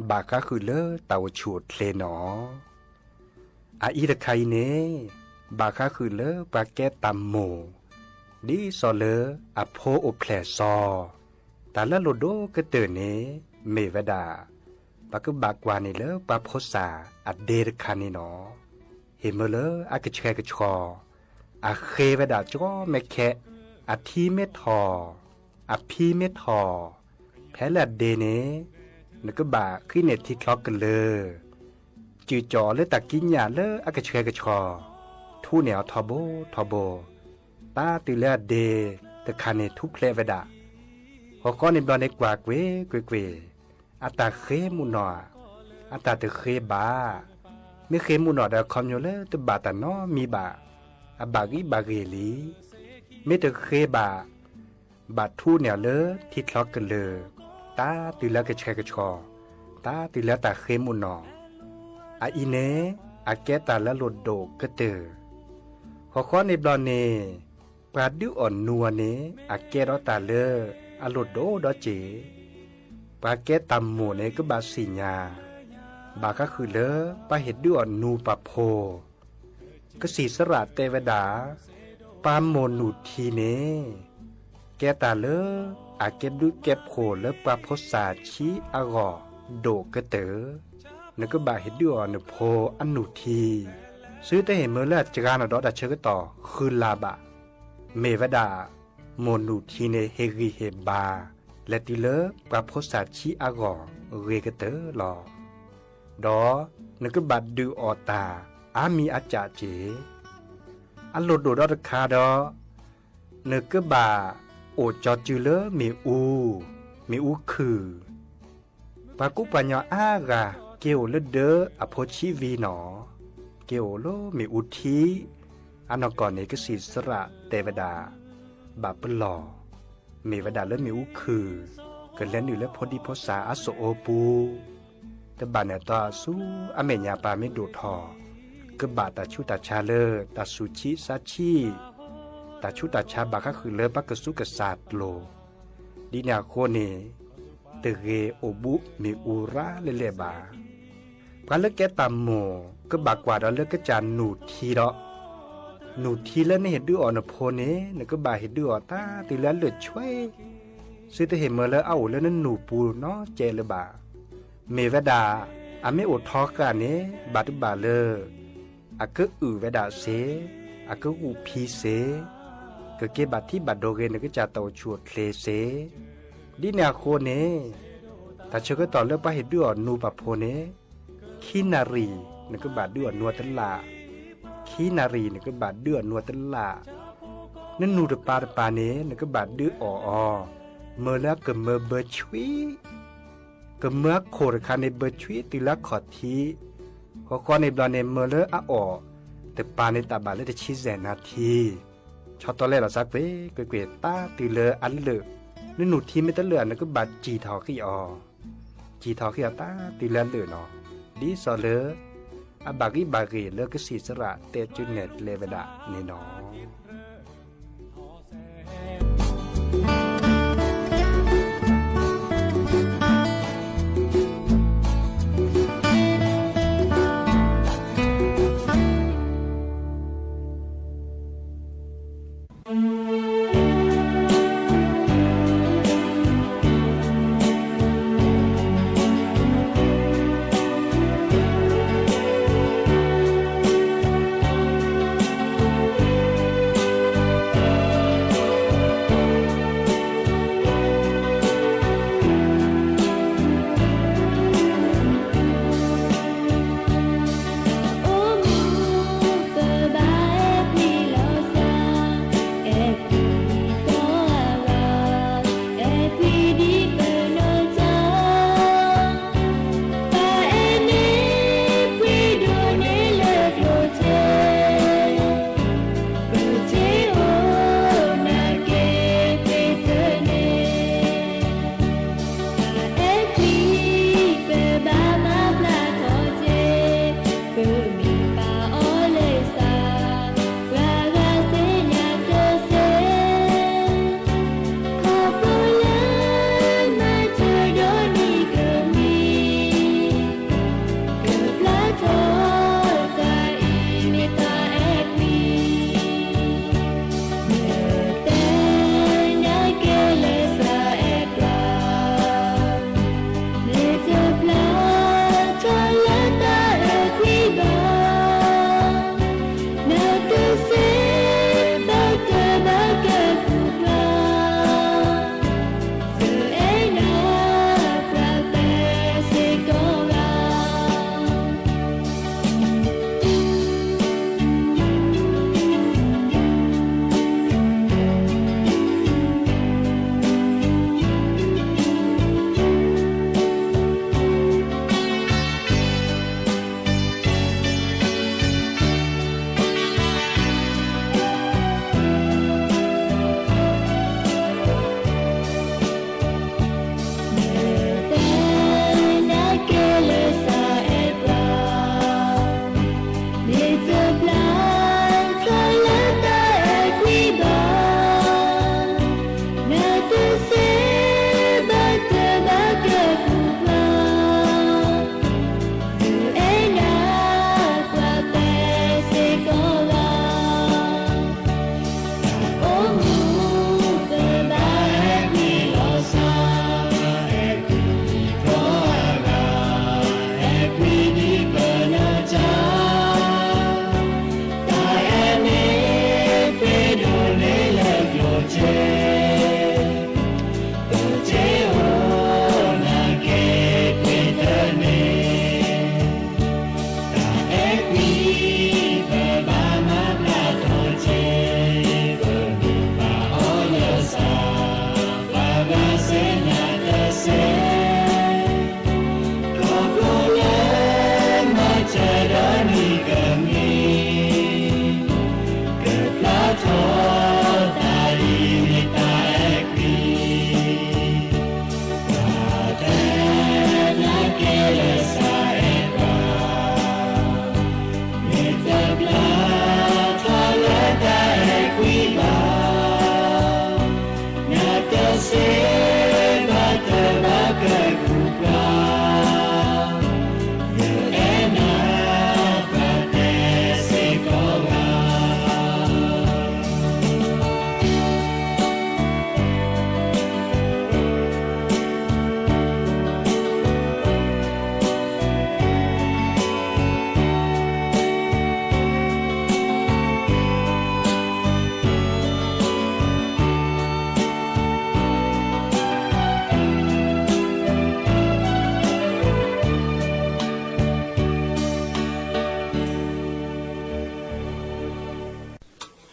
ဘၣ်ဃးဃုာ်လၢတၢ်အိၣ်ဆူၣ်အိၣ်ချ့န့ၣ်လီၤ. အအံၤတခါအံၤန့ၣ် ဘၣ်ဃးဃုာ်လၢပှၤကဲတၢ်မိၢ် ဒ်သိးလၢအဖိအိၣ်ဖျဲၣ်စီ, တၢ်လၢအလိၣ်ဒိၣ်ကတၢၢ်န့ၣ် မ့ၢ်ဝဲဒၣ် ပကဘၣ်ကွၢ်န့ၢ်လၢပှၤဖိသၣ်အဒ့တခါန့ၣ်လီၤ. ဟ့ၣ်မ့ၢ်လၢအကဆှဲကဆှီ, အဃ့ဝဲဒၣ်ကၠီမဲခဲ, အထံမ့ၢ်ထီၣ်, အဖံမ့ၢ်ထီၣ်, ဖဲလၢအဒ့န့ၣ် နကဘၣ်ဃ့န့ၢ်ထံချီကလၢာ်, စုၣ်ကၠီၣ်အီၤလၢတၢ်ကံးညာ်လၢအကဆှဲကဆှီ, ထူန့ၢ်အီၤထီဘိထီဘိ, တၢ်တုၤလၢအဒ့တခါန့ၣ်ထူဖျဲးဝဲဒၣ်. ဃီဃီန့ၣ်ဘျီန့ၣ်ကွၢ်ကွ့ၢ်ကွ့ၢ်ကွ့ၢ်, အတၢ်ဃ့မုၢ်နီၢ်ဧါ, အတၢ်တဃ့ဘၣ်, မ့ၢ်ဃ့မုၢ်နီၢ်ဒီးခီဖျိလၢတဘၣ်တၢ်နီတမံၤဘၣ်, အဘၣ်ဂံၢ်ဘၣ်ဂ့ၤလံ. မ့ၢ်တဃ့ဘၣ်, ဘၣ်ထူန့ၢ်အီၤလၢထံချီကလၢာ်, တၢ်တုၤလၢအကဆှဲကဆှီ, တၢ်တုၤလၢအတၢ်ဃ့မုၢ်နီၢ်, အအံၤန့ၣ် အကဲတၢ်လၢအလိၣ်ဒိၣ်ကတၢၢ်. ဃီဃီန့ၣ်ဘျီန့ၣ် ပှၤဒုးအီၣ်နူအီၤန့ၣ် အကဲထီၣ်တၢ်လၢအလိၣ်ဒိၣ်ဒီးစ့ၢ်, ပှၤကဲတၢ်မိၢ်န့ၣ်ကဘၣ်သ့ၣ်ညါ ဘၣ်ဃးဃုာ်လၢပှၤဟ့ၣ်ဒုးအီၣ်နူပှၤဖိ, ကစၢ်ယ့ၣ်ၡူးခရံာ်တဲဝဲဒၣ်, ပှၤမိၢ်နုၢ်ထံန့ၣ် ကဲတၢ်လၢအကဲဘျုးကဲဖှိၣ်လၢပှၤဖိသၣ်ဆံးအဂီၢ်ဒိၣ်ကတၢၢ်, နကဘၣ်ဟ့ၣ်ဒုးအီၣ်နဖိအနုၢ်ထံ, သုတဟ့ၣ်မ့ၢ်လၢအစှၤနီၢ်ဒီးတၢ်ဆၢကတီၢ်ဃုလါဘၣ်. မ့ၢ်ဝဲဒၣ် မိၢ်နုၢ်ထံန့ၣ်ဟ့ၣ်ဂံၢ်ဟ့ၣ်ဘါ လဲၤတုၤလၢပှၤဖိသၣ်ဆံးအဂီၢ်ဂ့ၤကတၢၢ်လီၤ. ဒီးနကဘၣ်ဒုးအီၣ်တၢ်အါမံၤအါကၠးစ့ၢ်, အလိၣ်ဒိၣ်ဒီးတခါဒီး နကဘၣ်အိၣ်ကၠီစုလၢမ့ၣ်အူ, မ့ၣ်အူခုၣ်, ပှၤကူပှၤကညီအါဂၤ က့ၤအိၣ်လၢဒၢးအဖိဆံးဝံၤနီၣ်, က့ၤအိၣ်လၢမ့ၣ်အူထံ, အနီၢ်ကီၢ်န့ၣ် ကစၢ်ယ့ၣ်ၡူးခရံာ်တဲဝဲဒၣ်, ဘၣ်ပလီၢ်, မ့ၢ်ဝဲဒၣ်လၢမ့ၣ်အူခုၣ်, ကလဲၤနုာ်လၢဖိဒံဖိသၣ်အစိၣ်အပူၤ, တဘၣ်နၢၤတီဆူအမဲာ်ညါပှၤမ့ၢ်ဒိၣ်ထီၣ်, ကဘၣ်တၢ်ဆူးတၢ်ဆါလၢတၢ်သူၣ်ဆံးသးဆံး, တၢ်ဆူးတၢ်ဆါဘၣ်ဃးဃုာ်လၢပှၤကသူၣ်ကစၢ်အကျိၤ, ဒ်န့ၣ်အဃိန့ၣ် တဂ့ၤအိၣ်ဘူးမ့ၣ်အူရၤလၢလဲၣ်ဘၣ်. ပှၤလၢကဲတၢ်မိၢ် ကဘၣ်ကွၢ်ဒီးလၢကစၢ်နုၢ်ထံဒီး, နုၢ်ထံလၢနဟ့ၣ်ဒုးအီၣ်နဖိန့ၣ် နကဘၣ်ဟ့ၣ်ဒုးအီၣ်တၢ်တုၤလၢအလၢာ်ဆွဲ, သုတဟ့ၣ်မ့ၢ်လၢအအိၣ်လၢနနုၢ်ပူၤနီတစဲးလၢၤဘၣ်. မ့ၢ်ဝဲဒၣ် အမ့ၢ်အိၣ်ထီဃာ်န့ၣ် ဘၣ်တဘၣ်လၢ အကအုၣ်ဝဲဒၣ်စ့, အကဂူာ်ဖံးစ့, ကက့ၤဘၣ်ထံဘၣ်ဒိဂ့ၤ နကစၢ်တၢ်အိၣ်ဆူၣ်အိၣ်ချ့စ့, ဒ်န့ၣ်အဃိန့ၣ် တၢ်ဆၢကတီၢ်လၢပှၤဟ့ၣ်ဒုးအီၣ်နူပှၤဖိန့ၣ် ခံနၣ်ရံၣ် နကဘၣ်ဒုးအီၣ်နူအီၤတလၢ်, ခံနၣ်ရံၣ် နကဘၣ်ဒုးအီၣ်နူအီၤတလၢ်, နနုၢ်တပၤတပၤန့ၣ် နကဘၣ်ဒုးအီၣ်အီၤ မ့ၢ်လၢအကမၢဘၢဆွံ, ကမၢအခိၣ်တခါန့ၣ် ဘၢဆွံတုၤလၢအခီၣ်ထံး, ဃီဃီန့ၣ်ဘျီန့ၣ် မ့ၢ်လၢအအီၣ်တပၤန့ၣ် တၢ်ဘၣ်လၢတဆံစဲးနၤထံ ဆီတီလဲလီၤသးကွ့ၢ်ကွ့ၢ်ကွ့ၢ် တၢ်တုၤလၢအလၢာ်, နနုၢ်ထံမ့ၢ်တလၢာ် နကဘၣ်စံၣ်ထီၣ်ဃံအီၤ, စံၣ်ထီၣ်ဃံအီၤတၢ်တုၤလၢအလၢာ်နီၤ, ဒ်သိးလၢ အဘၣ်ဂံၢ်ဘၣ်ဂ့ၤလၢကစၢ်ယ့ၣ်ၡူးခရံာ်တဲဆူနဲၣ်ကျဲဝဲဒၣ်န့ၣ်နီၤ.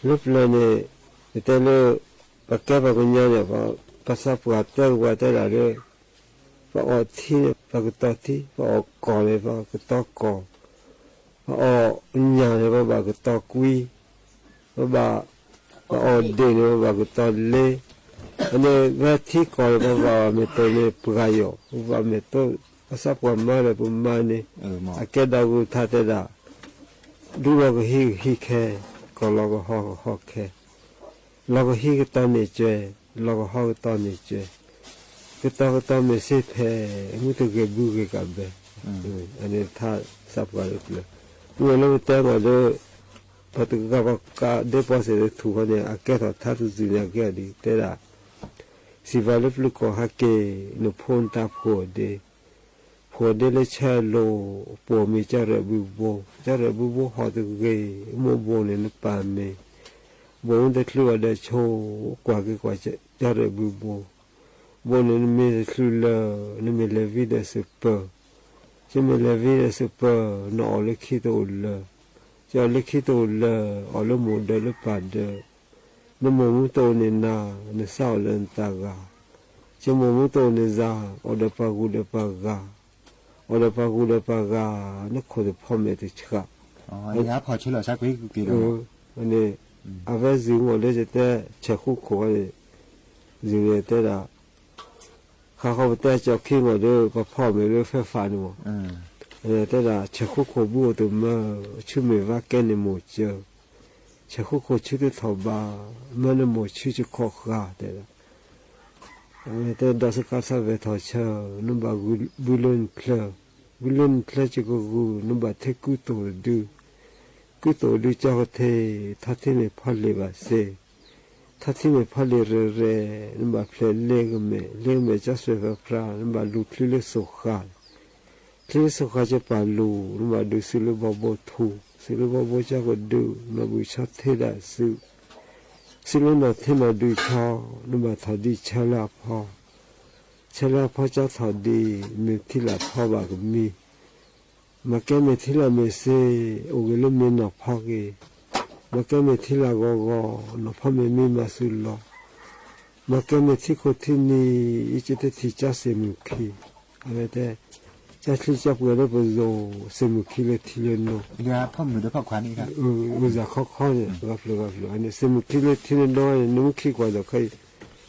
လၢပျၢၤန့ၣ် ပတဲလၢ ပှၤကဲပှၤကညီန့ၣ် ပှၤသးပှၢ်တဲကပှၤတဲဒၣ်လၢ ပှၤအီၣ်ထံန့ၣ် ပှၤကတီၤထံ, ပှၤအီၣ်ကီၢ်န့ၣ် ပှၤကတီၤကီၢ်, ပှၤအီၣ်ညၣ်န့ၣ် ပှၤဘၣ်ကတီၤကွံ, ပှၤဘၣ်, ပှၤအီၣ်ဒ့ၣ်န့ၣ် ပှၤဘၣ်ကတီၤလ့, အန့ၣ် ပထံကီၢ်န့ၣ် ပှၤဘၣ်မ့ၢ်တိၢ်န့ၣ် ပှၤယီၤ, ပှၤဘၣ်မ့ၢ်တိၢ် ပှၤသးပှၢ်မၤဒီးပမၤန့ၣ်, အကဲဒီးဂုာ်ထါတဲဒၣ် ဒူလီၤကဟံးကဟံးခဲ, ကီၢ်လီၤကဟီကဟီခဲ, လီၤကဟံးကတီၤန့ၢ်စဲ, လီၤကဟီကတီၤန့ၢ်စဲ, ကတီၤကတီၤမ့ၢ်စ့ဖဲ, မုၢ်တဂ့ၤဘုဂ့ၤကဘဲ, အန့ၣ်ထါသးပှၢ်လၢပျၢၤ, မ့ၢ်လၢပတဲမးဒီး ပှၤတဂၤပှၤကးဒ့ပီစဲးတထူၣ်ဃီန့ၣ် အကဲထီၣ်ထါတစုန့ၣ် အကဲဒ်တဲဒၣ် စံးဘၣ်လၢပျုၤကီၢ်ဟဲက့ၤ နဖိနတၢ်ဖိၣ်ဒ့, ဖိၣ်ဒ့လၢဆၢလိၤ, ပိာ်မ့ၢ်ကၠီရဲၣ်ဘုဘိ, ကၠီရဲၣ်ဘုဘိဟီၣ်တဂ့ၤ, မိၢ်ဘိန့ၣ်နပာ်မ့ၢ်, ဘိမ့ၢ်တချုးဘၣ်ဒီးဆိ, ကွၢ်က့ၤကွၢ်ကၠီရဲၣ်ဘုဘိ, ဘိန့ၣ်နမ့ၢ်တချုးလၢ, နမ့ၢ်လဲၤဝံဒီးစပၢၤ, ကမ့ၢ်လဲၤဝံဒီးစပၢၤ, နအီၣ်လၢခံတအိၣ်လၢ, ကၠီအီၣ်လၢခံတအိၣ်လၢ, အီၣ်လၢမိၢ်ဒၢးလၢပၢ်ဒၢး နမိၢ်မ့ၢ်တအိၣ်န့ၢ်နၤ, နစးအီၣ်လၢနတၢ်ဂၤ, ကမိၢ်မ့ၢ်တအိၣ်န့ၢ်ယၤ, အီၣ်ဒီးပှၤဂုၤဒီးပှၤဂၤ, အီၣ်ဒီးပှၤဂုၤဒီးပှၤဂၤ, နခိၣ်တဖီမဲာ်တဆှး, န့ၣ်, အဝဲစံးမ့ၢ်လၢယတဲ ဆဲးဃူခိၣ်န့ၣ်, စံးန့ၣ်တဲဒၣ် ဃးဃီပတဲကၠီခံမးဒီး ပဖီၣ်မဲာ်လၢ Fairfax န့ၣ်မး, တဲဒၣ် ဆဲးဃူခိၣ်ဘုအိၣ်တမၢ, ဆူမဲာ်ဝါကဲန့ၣ်မိၢ်စၢၤ, ဆဲးဃူခိၣ်ဆူတထီၣ်ဘး, မၢနမိၢ်ဆူယခီၣ်ဃာ် တဲဒၣ်, တဲဒီးစကးသးဝဲထီၣ်ဆၢ, နဘၣ်ဘုလၢနချၢ, ဘုလၢနချၢယကဂုာ်, နဘၣ်ထဲကူသိၣ်တဒု, ကူသိၣ်တဒုကၠီကထ့, ထီၣ်ထံမ့ၢ်ဖီလ့ၣ်ဘၣ်စ့ ထီၣ်ထံမ့ၢ်ဖီလ့ၣ်ရဲၣ်ရဲၣ်, နဘၣ်ဖျဲးလ့ကမဲာ်, လ့ကမဲာ်ကၠီစွဲၣ်ဖၢဖျါ, နဘၣ်လူၤချံလၢစိၤဃာ်, ချံလၢစိၤဃာ်ကပာ်လူၤ, နဘၣ်ဒုးစုလၢဘီဘိထူ, စုလၢဘီဘိကၠီကဒု, နဘၣ်ဘုဆီထ့ဒၣ်စု, စုလၢနီၢ်ထ့နီၢ်ဒုးဆီ, နဘၣ်ထီၣ်ဒံးဆၢလၢအဖီ, ဆၢလၢအဖီကၠီထီၣ်ဒံး, မ့ၢ်ထံလၢ်ဖီဘၣ်ကမံ မၤကဲမ့ၢ်ထံလၢ်မ့ၢ်စ့, အိၣ်ဂ့ၤလၢမ့ၢ်နီၢ်ဖီက့ၤ, မၤကဲမ့ၢ်ထံလၢ်ဂီၤဂီၤ, နီၢ်ဖီမ့ၢ်မံမၤစူၤလီၤ, မၤကဲမ့ၢ်ထံခိၣ်ထံနံၤ, ယကတထံၣ်ကၠီစ့ၢ်မုၢ်ခံ, အဝဲတဲ, ကၠီချံကၠီပှဲၤလၢပစိၤ, စ့ၢ်မုၢ်ခံလၢထံလၢနိ, မုၢ်စးခီခီန့ၣ်, ဂၤဖျၢၣ်ဂၤဖျၢၣ်, အန့ၣ် စ့ၢ်မုၢ်ခံလၢထံလၢနိန့ၣ် နမ့ၢ်ခံကွၢ်ဒီးခဲ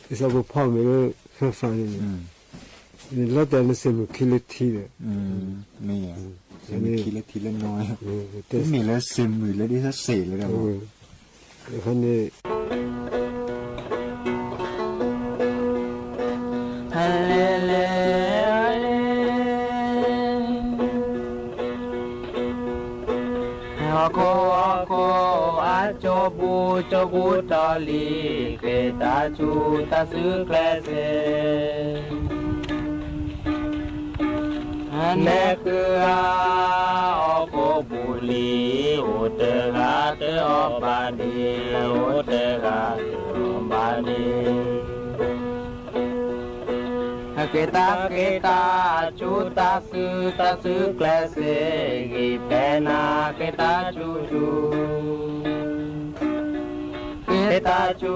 အံၤ, ဒ်သိးပဖီၣ်မဲာ်လၢ Fairfax န့ၣ် လီၤတဲာ်န့ၣ် စ့ၢ်မုၢ်ခံလၢထံဒီး, မ့ၢ်, စ့ၢ်မုၢ်ခံလၢထံလၢနိ, မ့ၢ်လၢစ့ၢ်မုၢ်လၢဒ်သိးစ့ၢ်လၢဒီး, န့ၣ်, လဲၤလဲၤ ဟီၣ်ခိၣ်ဟီၣ်ခိၣ်အကၠိပူၤ ကၠိပူၤတီၤလံ, က့ၤတၢ်ဆူတၢ်စုကျဲးစ့, နဲဃုအါ ဟီၣ်ခိၣ်ပူၤလံ, အိၣ်တဂၤတအီၣ်ဘၣ်ဒ့, အိၣ်တဂၤတအီၣ်ဘၣ်ဒ့ က့ၤတၢ်က့ၤတၢ်ဆူတၢ်စု တၢ်စုကျဲးစ့, ဂံၢ်ဖဲနၤက့ၤတၢ်ဆူဆူ, က့ၤတၢ်ဆူ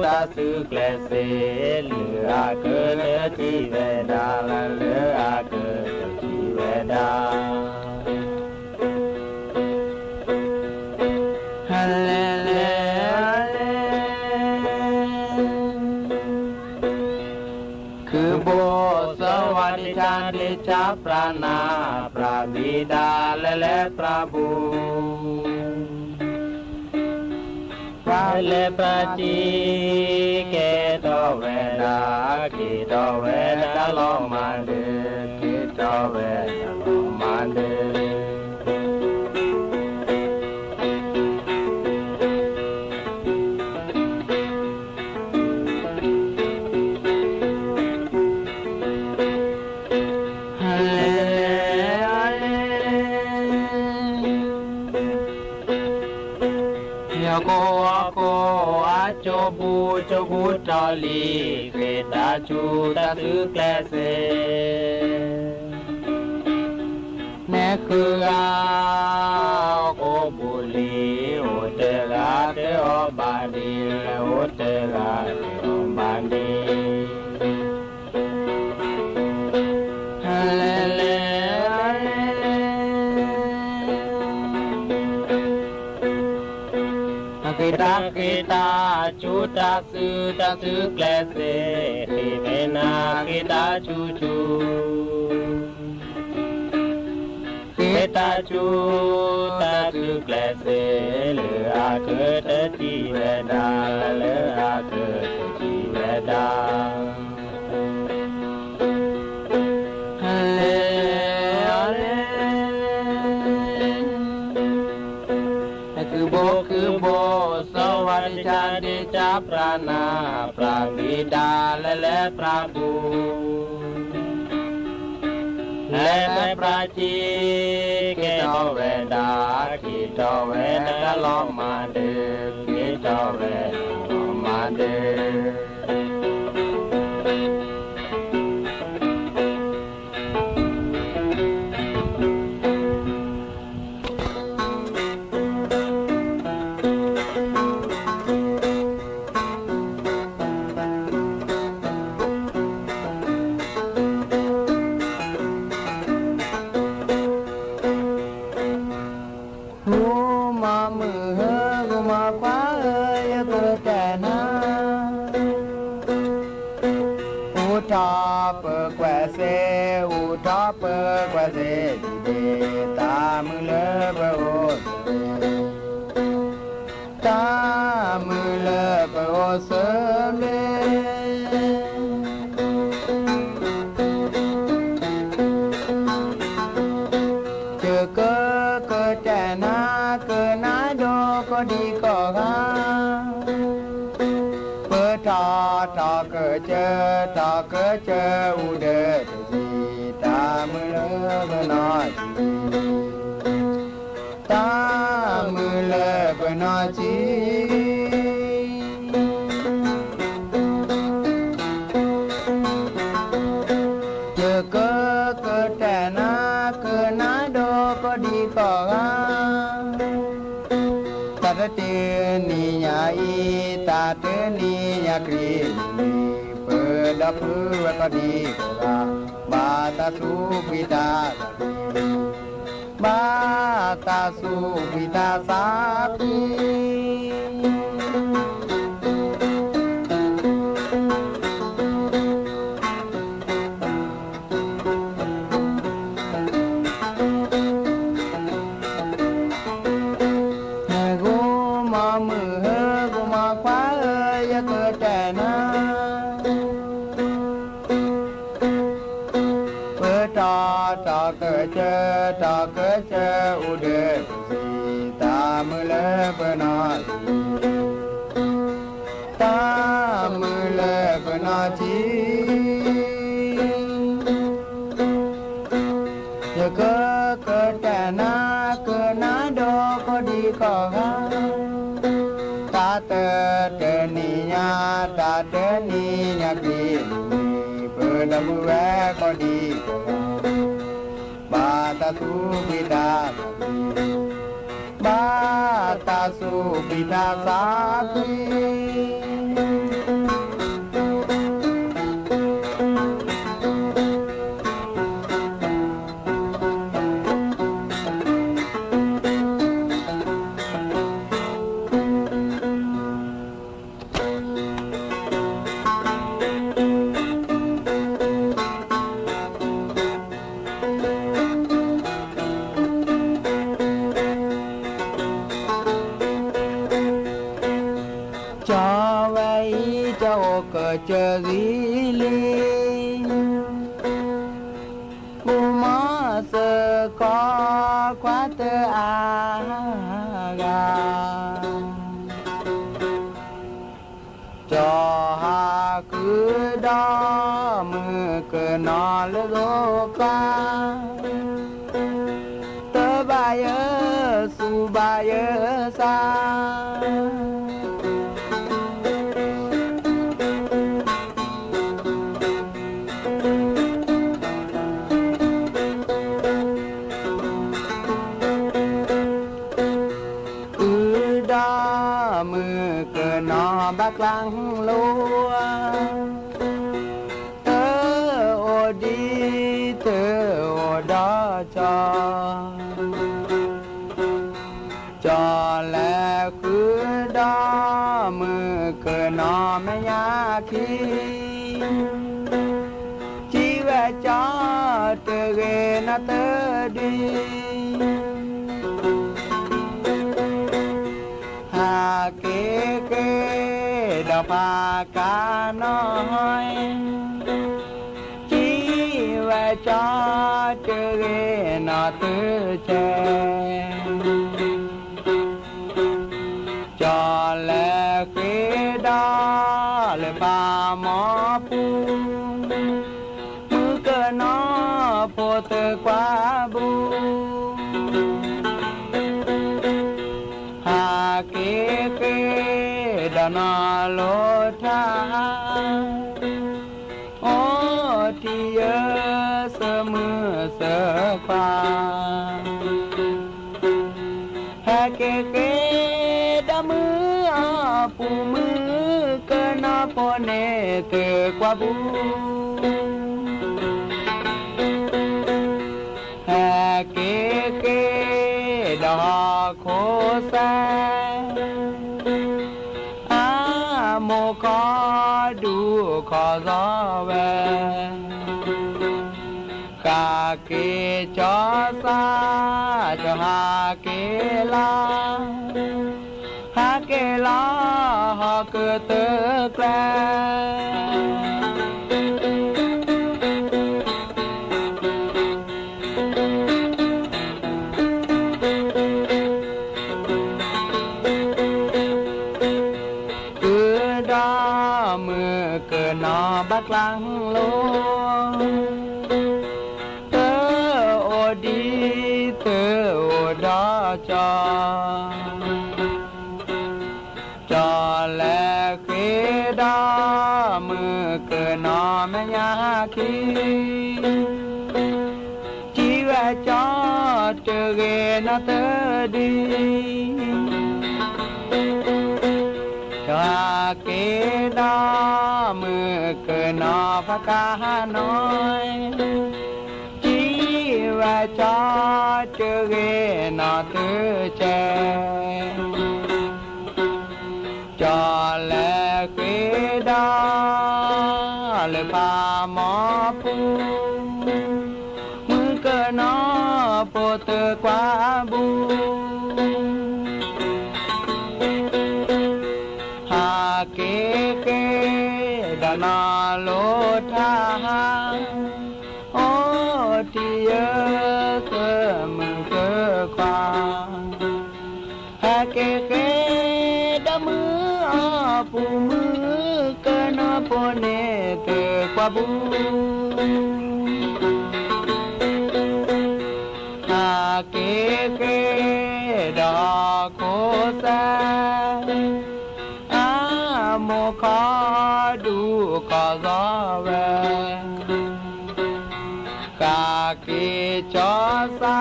တၢ်စုကျဲးစ့, လၢအကတထံၣ်ဝဲဒၣ်, လၢအကတထံၣ်ဝဲဒၣ် လဲၤလဲၤ လဲၤလဲၤ ခုဘိစဝါဒ့ဆါဒ့ဆါပြနၤ, ပြဘံၣ်ဒါလဲၤလဲၤပြဘူး, ပြလဲၤပြကံ, ကဲထီၣ်ဝဲဒၣ်, ကဲထီၣ်ဝဲဒၣ်လီၤမၢ်ဒၢ, ကဲထီၣ်ဝဲဒၣ်လီၤမၢ်ဒၢ လဲၤလဲၤ လဲၤလဲၤ ဟီၣ်ခိၣ်ဟီၣ်ခိၣ်အကၠိပူၤ ကၠိပူၤတီၤလံ, က့ၤတၢ်ဆူတၢ်စုကျဲးစ့, နဲဃုအါ ဟီၣ်ခိၣ်ပူၤလံ, အိၣ်တဂၤတ အီၣ်ဘၣ်ဒံး အိၣ်တဂၤအီၣ်ဘၣ်ဒံး လဲၤလဲၤ က့ၤတၢ်က့ၤတၢ် ကၠိတၢ်စု တၢ်စုကျဲးစ့ ဃ့ဖဲနၤ က့ၤတၢ်ဆူၣ်ဆူၣ် က့ၤတၢ်ဆူၣ် တၢ်စုကျဲးစ့ လၢအကတထံၣ်ဝဲဒၣ် လၢအကတထံၣ်ဝဲဒၣ် လဲၤအီၤလဲၤ ကုၢ်ဘိကုၢ်ဘိ စီၤဝါဒ့ဆါဒ့ဆါ ပြးနၤပြးဘံၣ်တၢ် လဲၤလဲၤပြးဘူး လဲၤလဲၤပြးကံ က့ၤထီၣ်ဝဲဒၣ် က့ၤထီၣ်ဝဲဒၣ်လီၤမၤဒၢး က့ၤထီၣ်ဝဲဒၣ်လီၤမၤဒၢး ဂိၤမီမုၢ်ဧၢဂိၤမီခွါဧၢ ယကတဲနၤ အိၣ်ထီၣ်ပကွဲးစ့ အိၣ်ထီၣ်ပကွဲးစ့ ဒ်ဒ့ၣ် တၢ်မုာ်လၢပအိၣ် တၢ်မုာ်လၢပအိၣ်ဆၢဘျ့ ယကကတဲနၤ ကနၣ်ဒီးကီၢ်ဒံကီၢ်ဂၤ ပထီၣ်ထီၣ်ကစၢၢ် ထီၣ်ကစၢၢ် အိၣ်ဒီးတဆံး တၢ်မုာ်လၢပနီၢ်ဆံး တၢ်မုာ်လၢပနီၢ်ဆံး ယကကတဲနၤ ကနၣ်ဒီးကီၢ်ဒံကီၢ်ဂၤ တၢ်တတ့ၢ်နံၤညါအံၤ တၢ်တနံၤညါခရံာ် ပဒီပုၢ်ဝဲၢ်ကီၢ်ဒံကီၢ်ဂၤ ဘၣ်တၢ်သူၣ်ဖှံသး ဘၣ်တၢ်သူၣ်ဖှံသးသးဖှံ ဂိၤမီမုၢ်ဧၢ ဂိၤမီခွါဧၢ ယကတဲနၤ ပထီၣ်ထီၣ်ကစၢၢ် ထီၣ်ကစၢၢ် အိၣ်ဒီးတဆံး တၢ်မုာ်လၢပနီၢ်ဆံး တၢ်မုာ်လၢပနီၢ်ဆံး ယကကတဲနၤ ကနၣ်ဒီးကီၢ်ဒံကီၢ်ဂၤ တၢ်တတနံၤညါ တၢ်တနံၤညါခရံာ် ပဒီပုၢ်ဝဲၢ်ကီၢ်ဒံကီၢ်ဂၤ ဘၣ်တၢ်သူၣ်ဖှံသးသးဖှံ ဘၣ်တၢ်သူၣ်ဖှံသးသးဖှံ ကၠီဝဲအံၤ ကၠီအိၣ်ကစၢၢ်ဂံၢ်လံ အိၣ်မီၢ်စ့ၢ်ကီး ခွါတအါဂၤ ကၠီဟးဃုဒီးမုၢ်ကနီၤလၢဂီၤကျါ တဘၣ်ယဲစူၢ်ဘၣ်ယဲစါ ဃုဒီးမုၢ် ကၠီတဂ့ၤနီၢ်သဒံ ဟးက့ၤက့ၤဒီးဖးကါနီၢ် ကံဝဲကၠီတဂ့ၤနီၢ်သုကဲ ကၠီလဲၤဃ့ဒီးလၢဖးမီပူၤ မုၣ်ကနီၤဖိသၢကွၢ်ဘူး ဟးက့ၤဃ့ဒီးနီၢ်လိၤထါ အိၣ်တံၤယၢသၢမုၣ်သၢခွါ ဟဲက့ၤဃ့ဒီးမုၣ်အီၣ်ပူၤ မုၣ်ကနီၤဖိန့ၣ်သၢကွၢ်ဘူး ဟဲက့ၤဃ့ဒီးဟီၣ်ခိၣ်စဲး အမိၢ်ခီဒူခီစီဝဲ ဃးက့ၤကၠီစၢ် ကၠီဟးက့ၤလီၤ ဟးက့ၤလီၤဟီၣ်ခိၣ်သၢကျဲ ဃုာ်ဒီးမုၣ်ကနီၤဘၣ်ကျါလိၤ သၢအိၣ်ဒံး သၢအိၣ်ဒီးကၠီ ကၠီလဲၤဃ့ဒီးမုၣ်ကနီၤမဲာ်ညါခံ ကံဝဲကၠီတဂ့ၤနီၢ်သဒံ ကၠီဟးက့ၤဒီးမုၣ်ကနီၤဖးကါနီၢ် ကံဝဲကၠီတဂ့ၤနီၢ်သုကဲ ကၠီလဲၤဃ့ဒီးလၢဖးမီပူၤ မုၣ်ကနီၤဖိသၢကွၢ်ဘူး ဟးက့ၤဃ့ဒီးနီၢ်လိၤထါ အိၣ်တံၤယၢသၢမုၣ်သၢခွါ ဟဲက့ၤဃ့ဒီးမုၣ်အီၣ်ပူၤ မုၣ်ကနီၤဖိန့ၣ်သၢကွၢ်ဘူး ဟးက့ၤဃ့ဒီးဟီၣ်ခိၣ်စဲး အမိၢ်ခီဒူခီစီဝဲ ဃးက့ၤကၠီစၢ်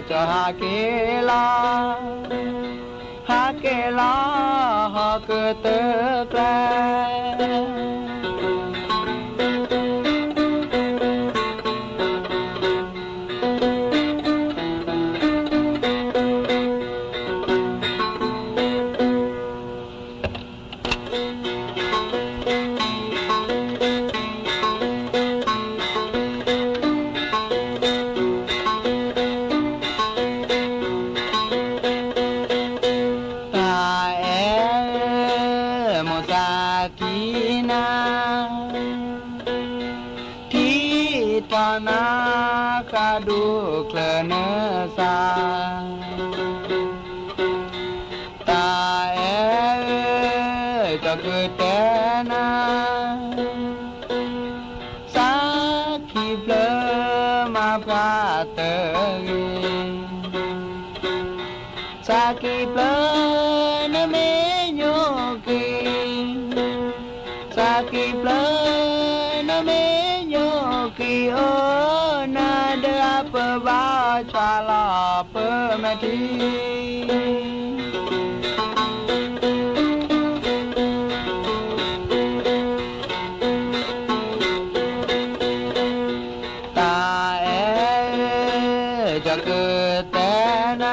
ကၠီဟးက့ၤလီၤ ဟးက့ၤလီၤဟီၣ်ခိၣ်သၢကျဲ တၢ်အဲၣ်မိၢ်သးထံၣ်နၤ ထံၣ်ထီၣ်နၤဃးဒူၣ်ချၢနသး တၢ်အဲၣ် ကၠီကတဲနၤ သးခံဖျၢၣ်မၤဖှါတဂ့ၤ သးခံဖျၢၣ်နမ့ၢ်ညိၣ်ဃံ သးခံဖျၢၣ် နမ့ၢ်ညိၣ်ဃံအိၣ်နၤဒီး အပၢၢ်ဘၣ်အီၤဆှးလီၤပၢၢ်မဲာ်ထံ တၢ်အဲၣ် ကၠီကတဲနၤ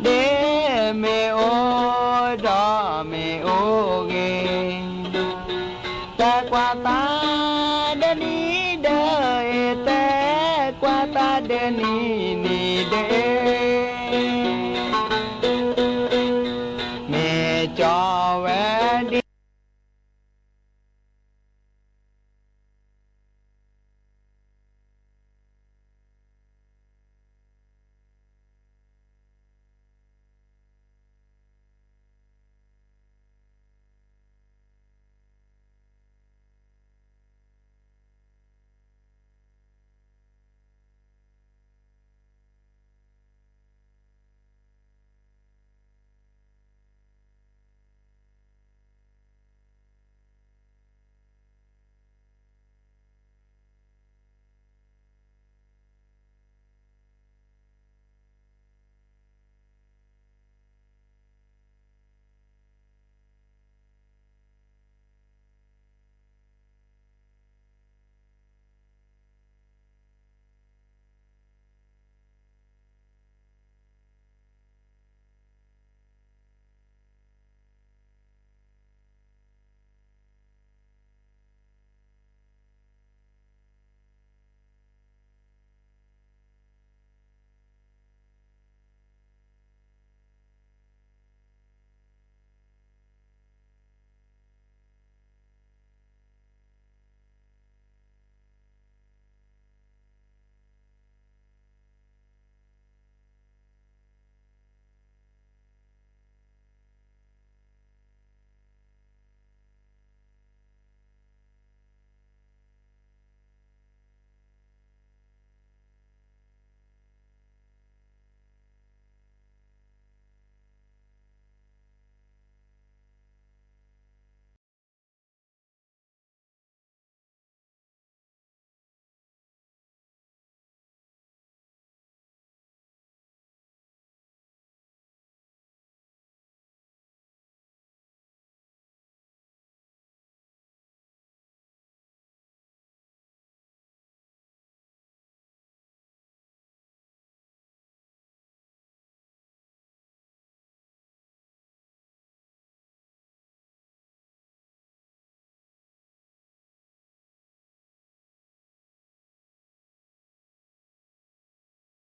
ဒ်မ့ၢ်အိၣ်ဒီးမ့ၢ်အိၣ်ဂ့ၤ ကွၢ်သးဒီးနံၤဒီး အဲၣ်တဲကွၢ်သးဒီးနံၤ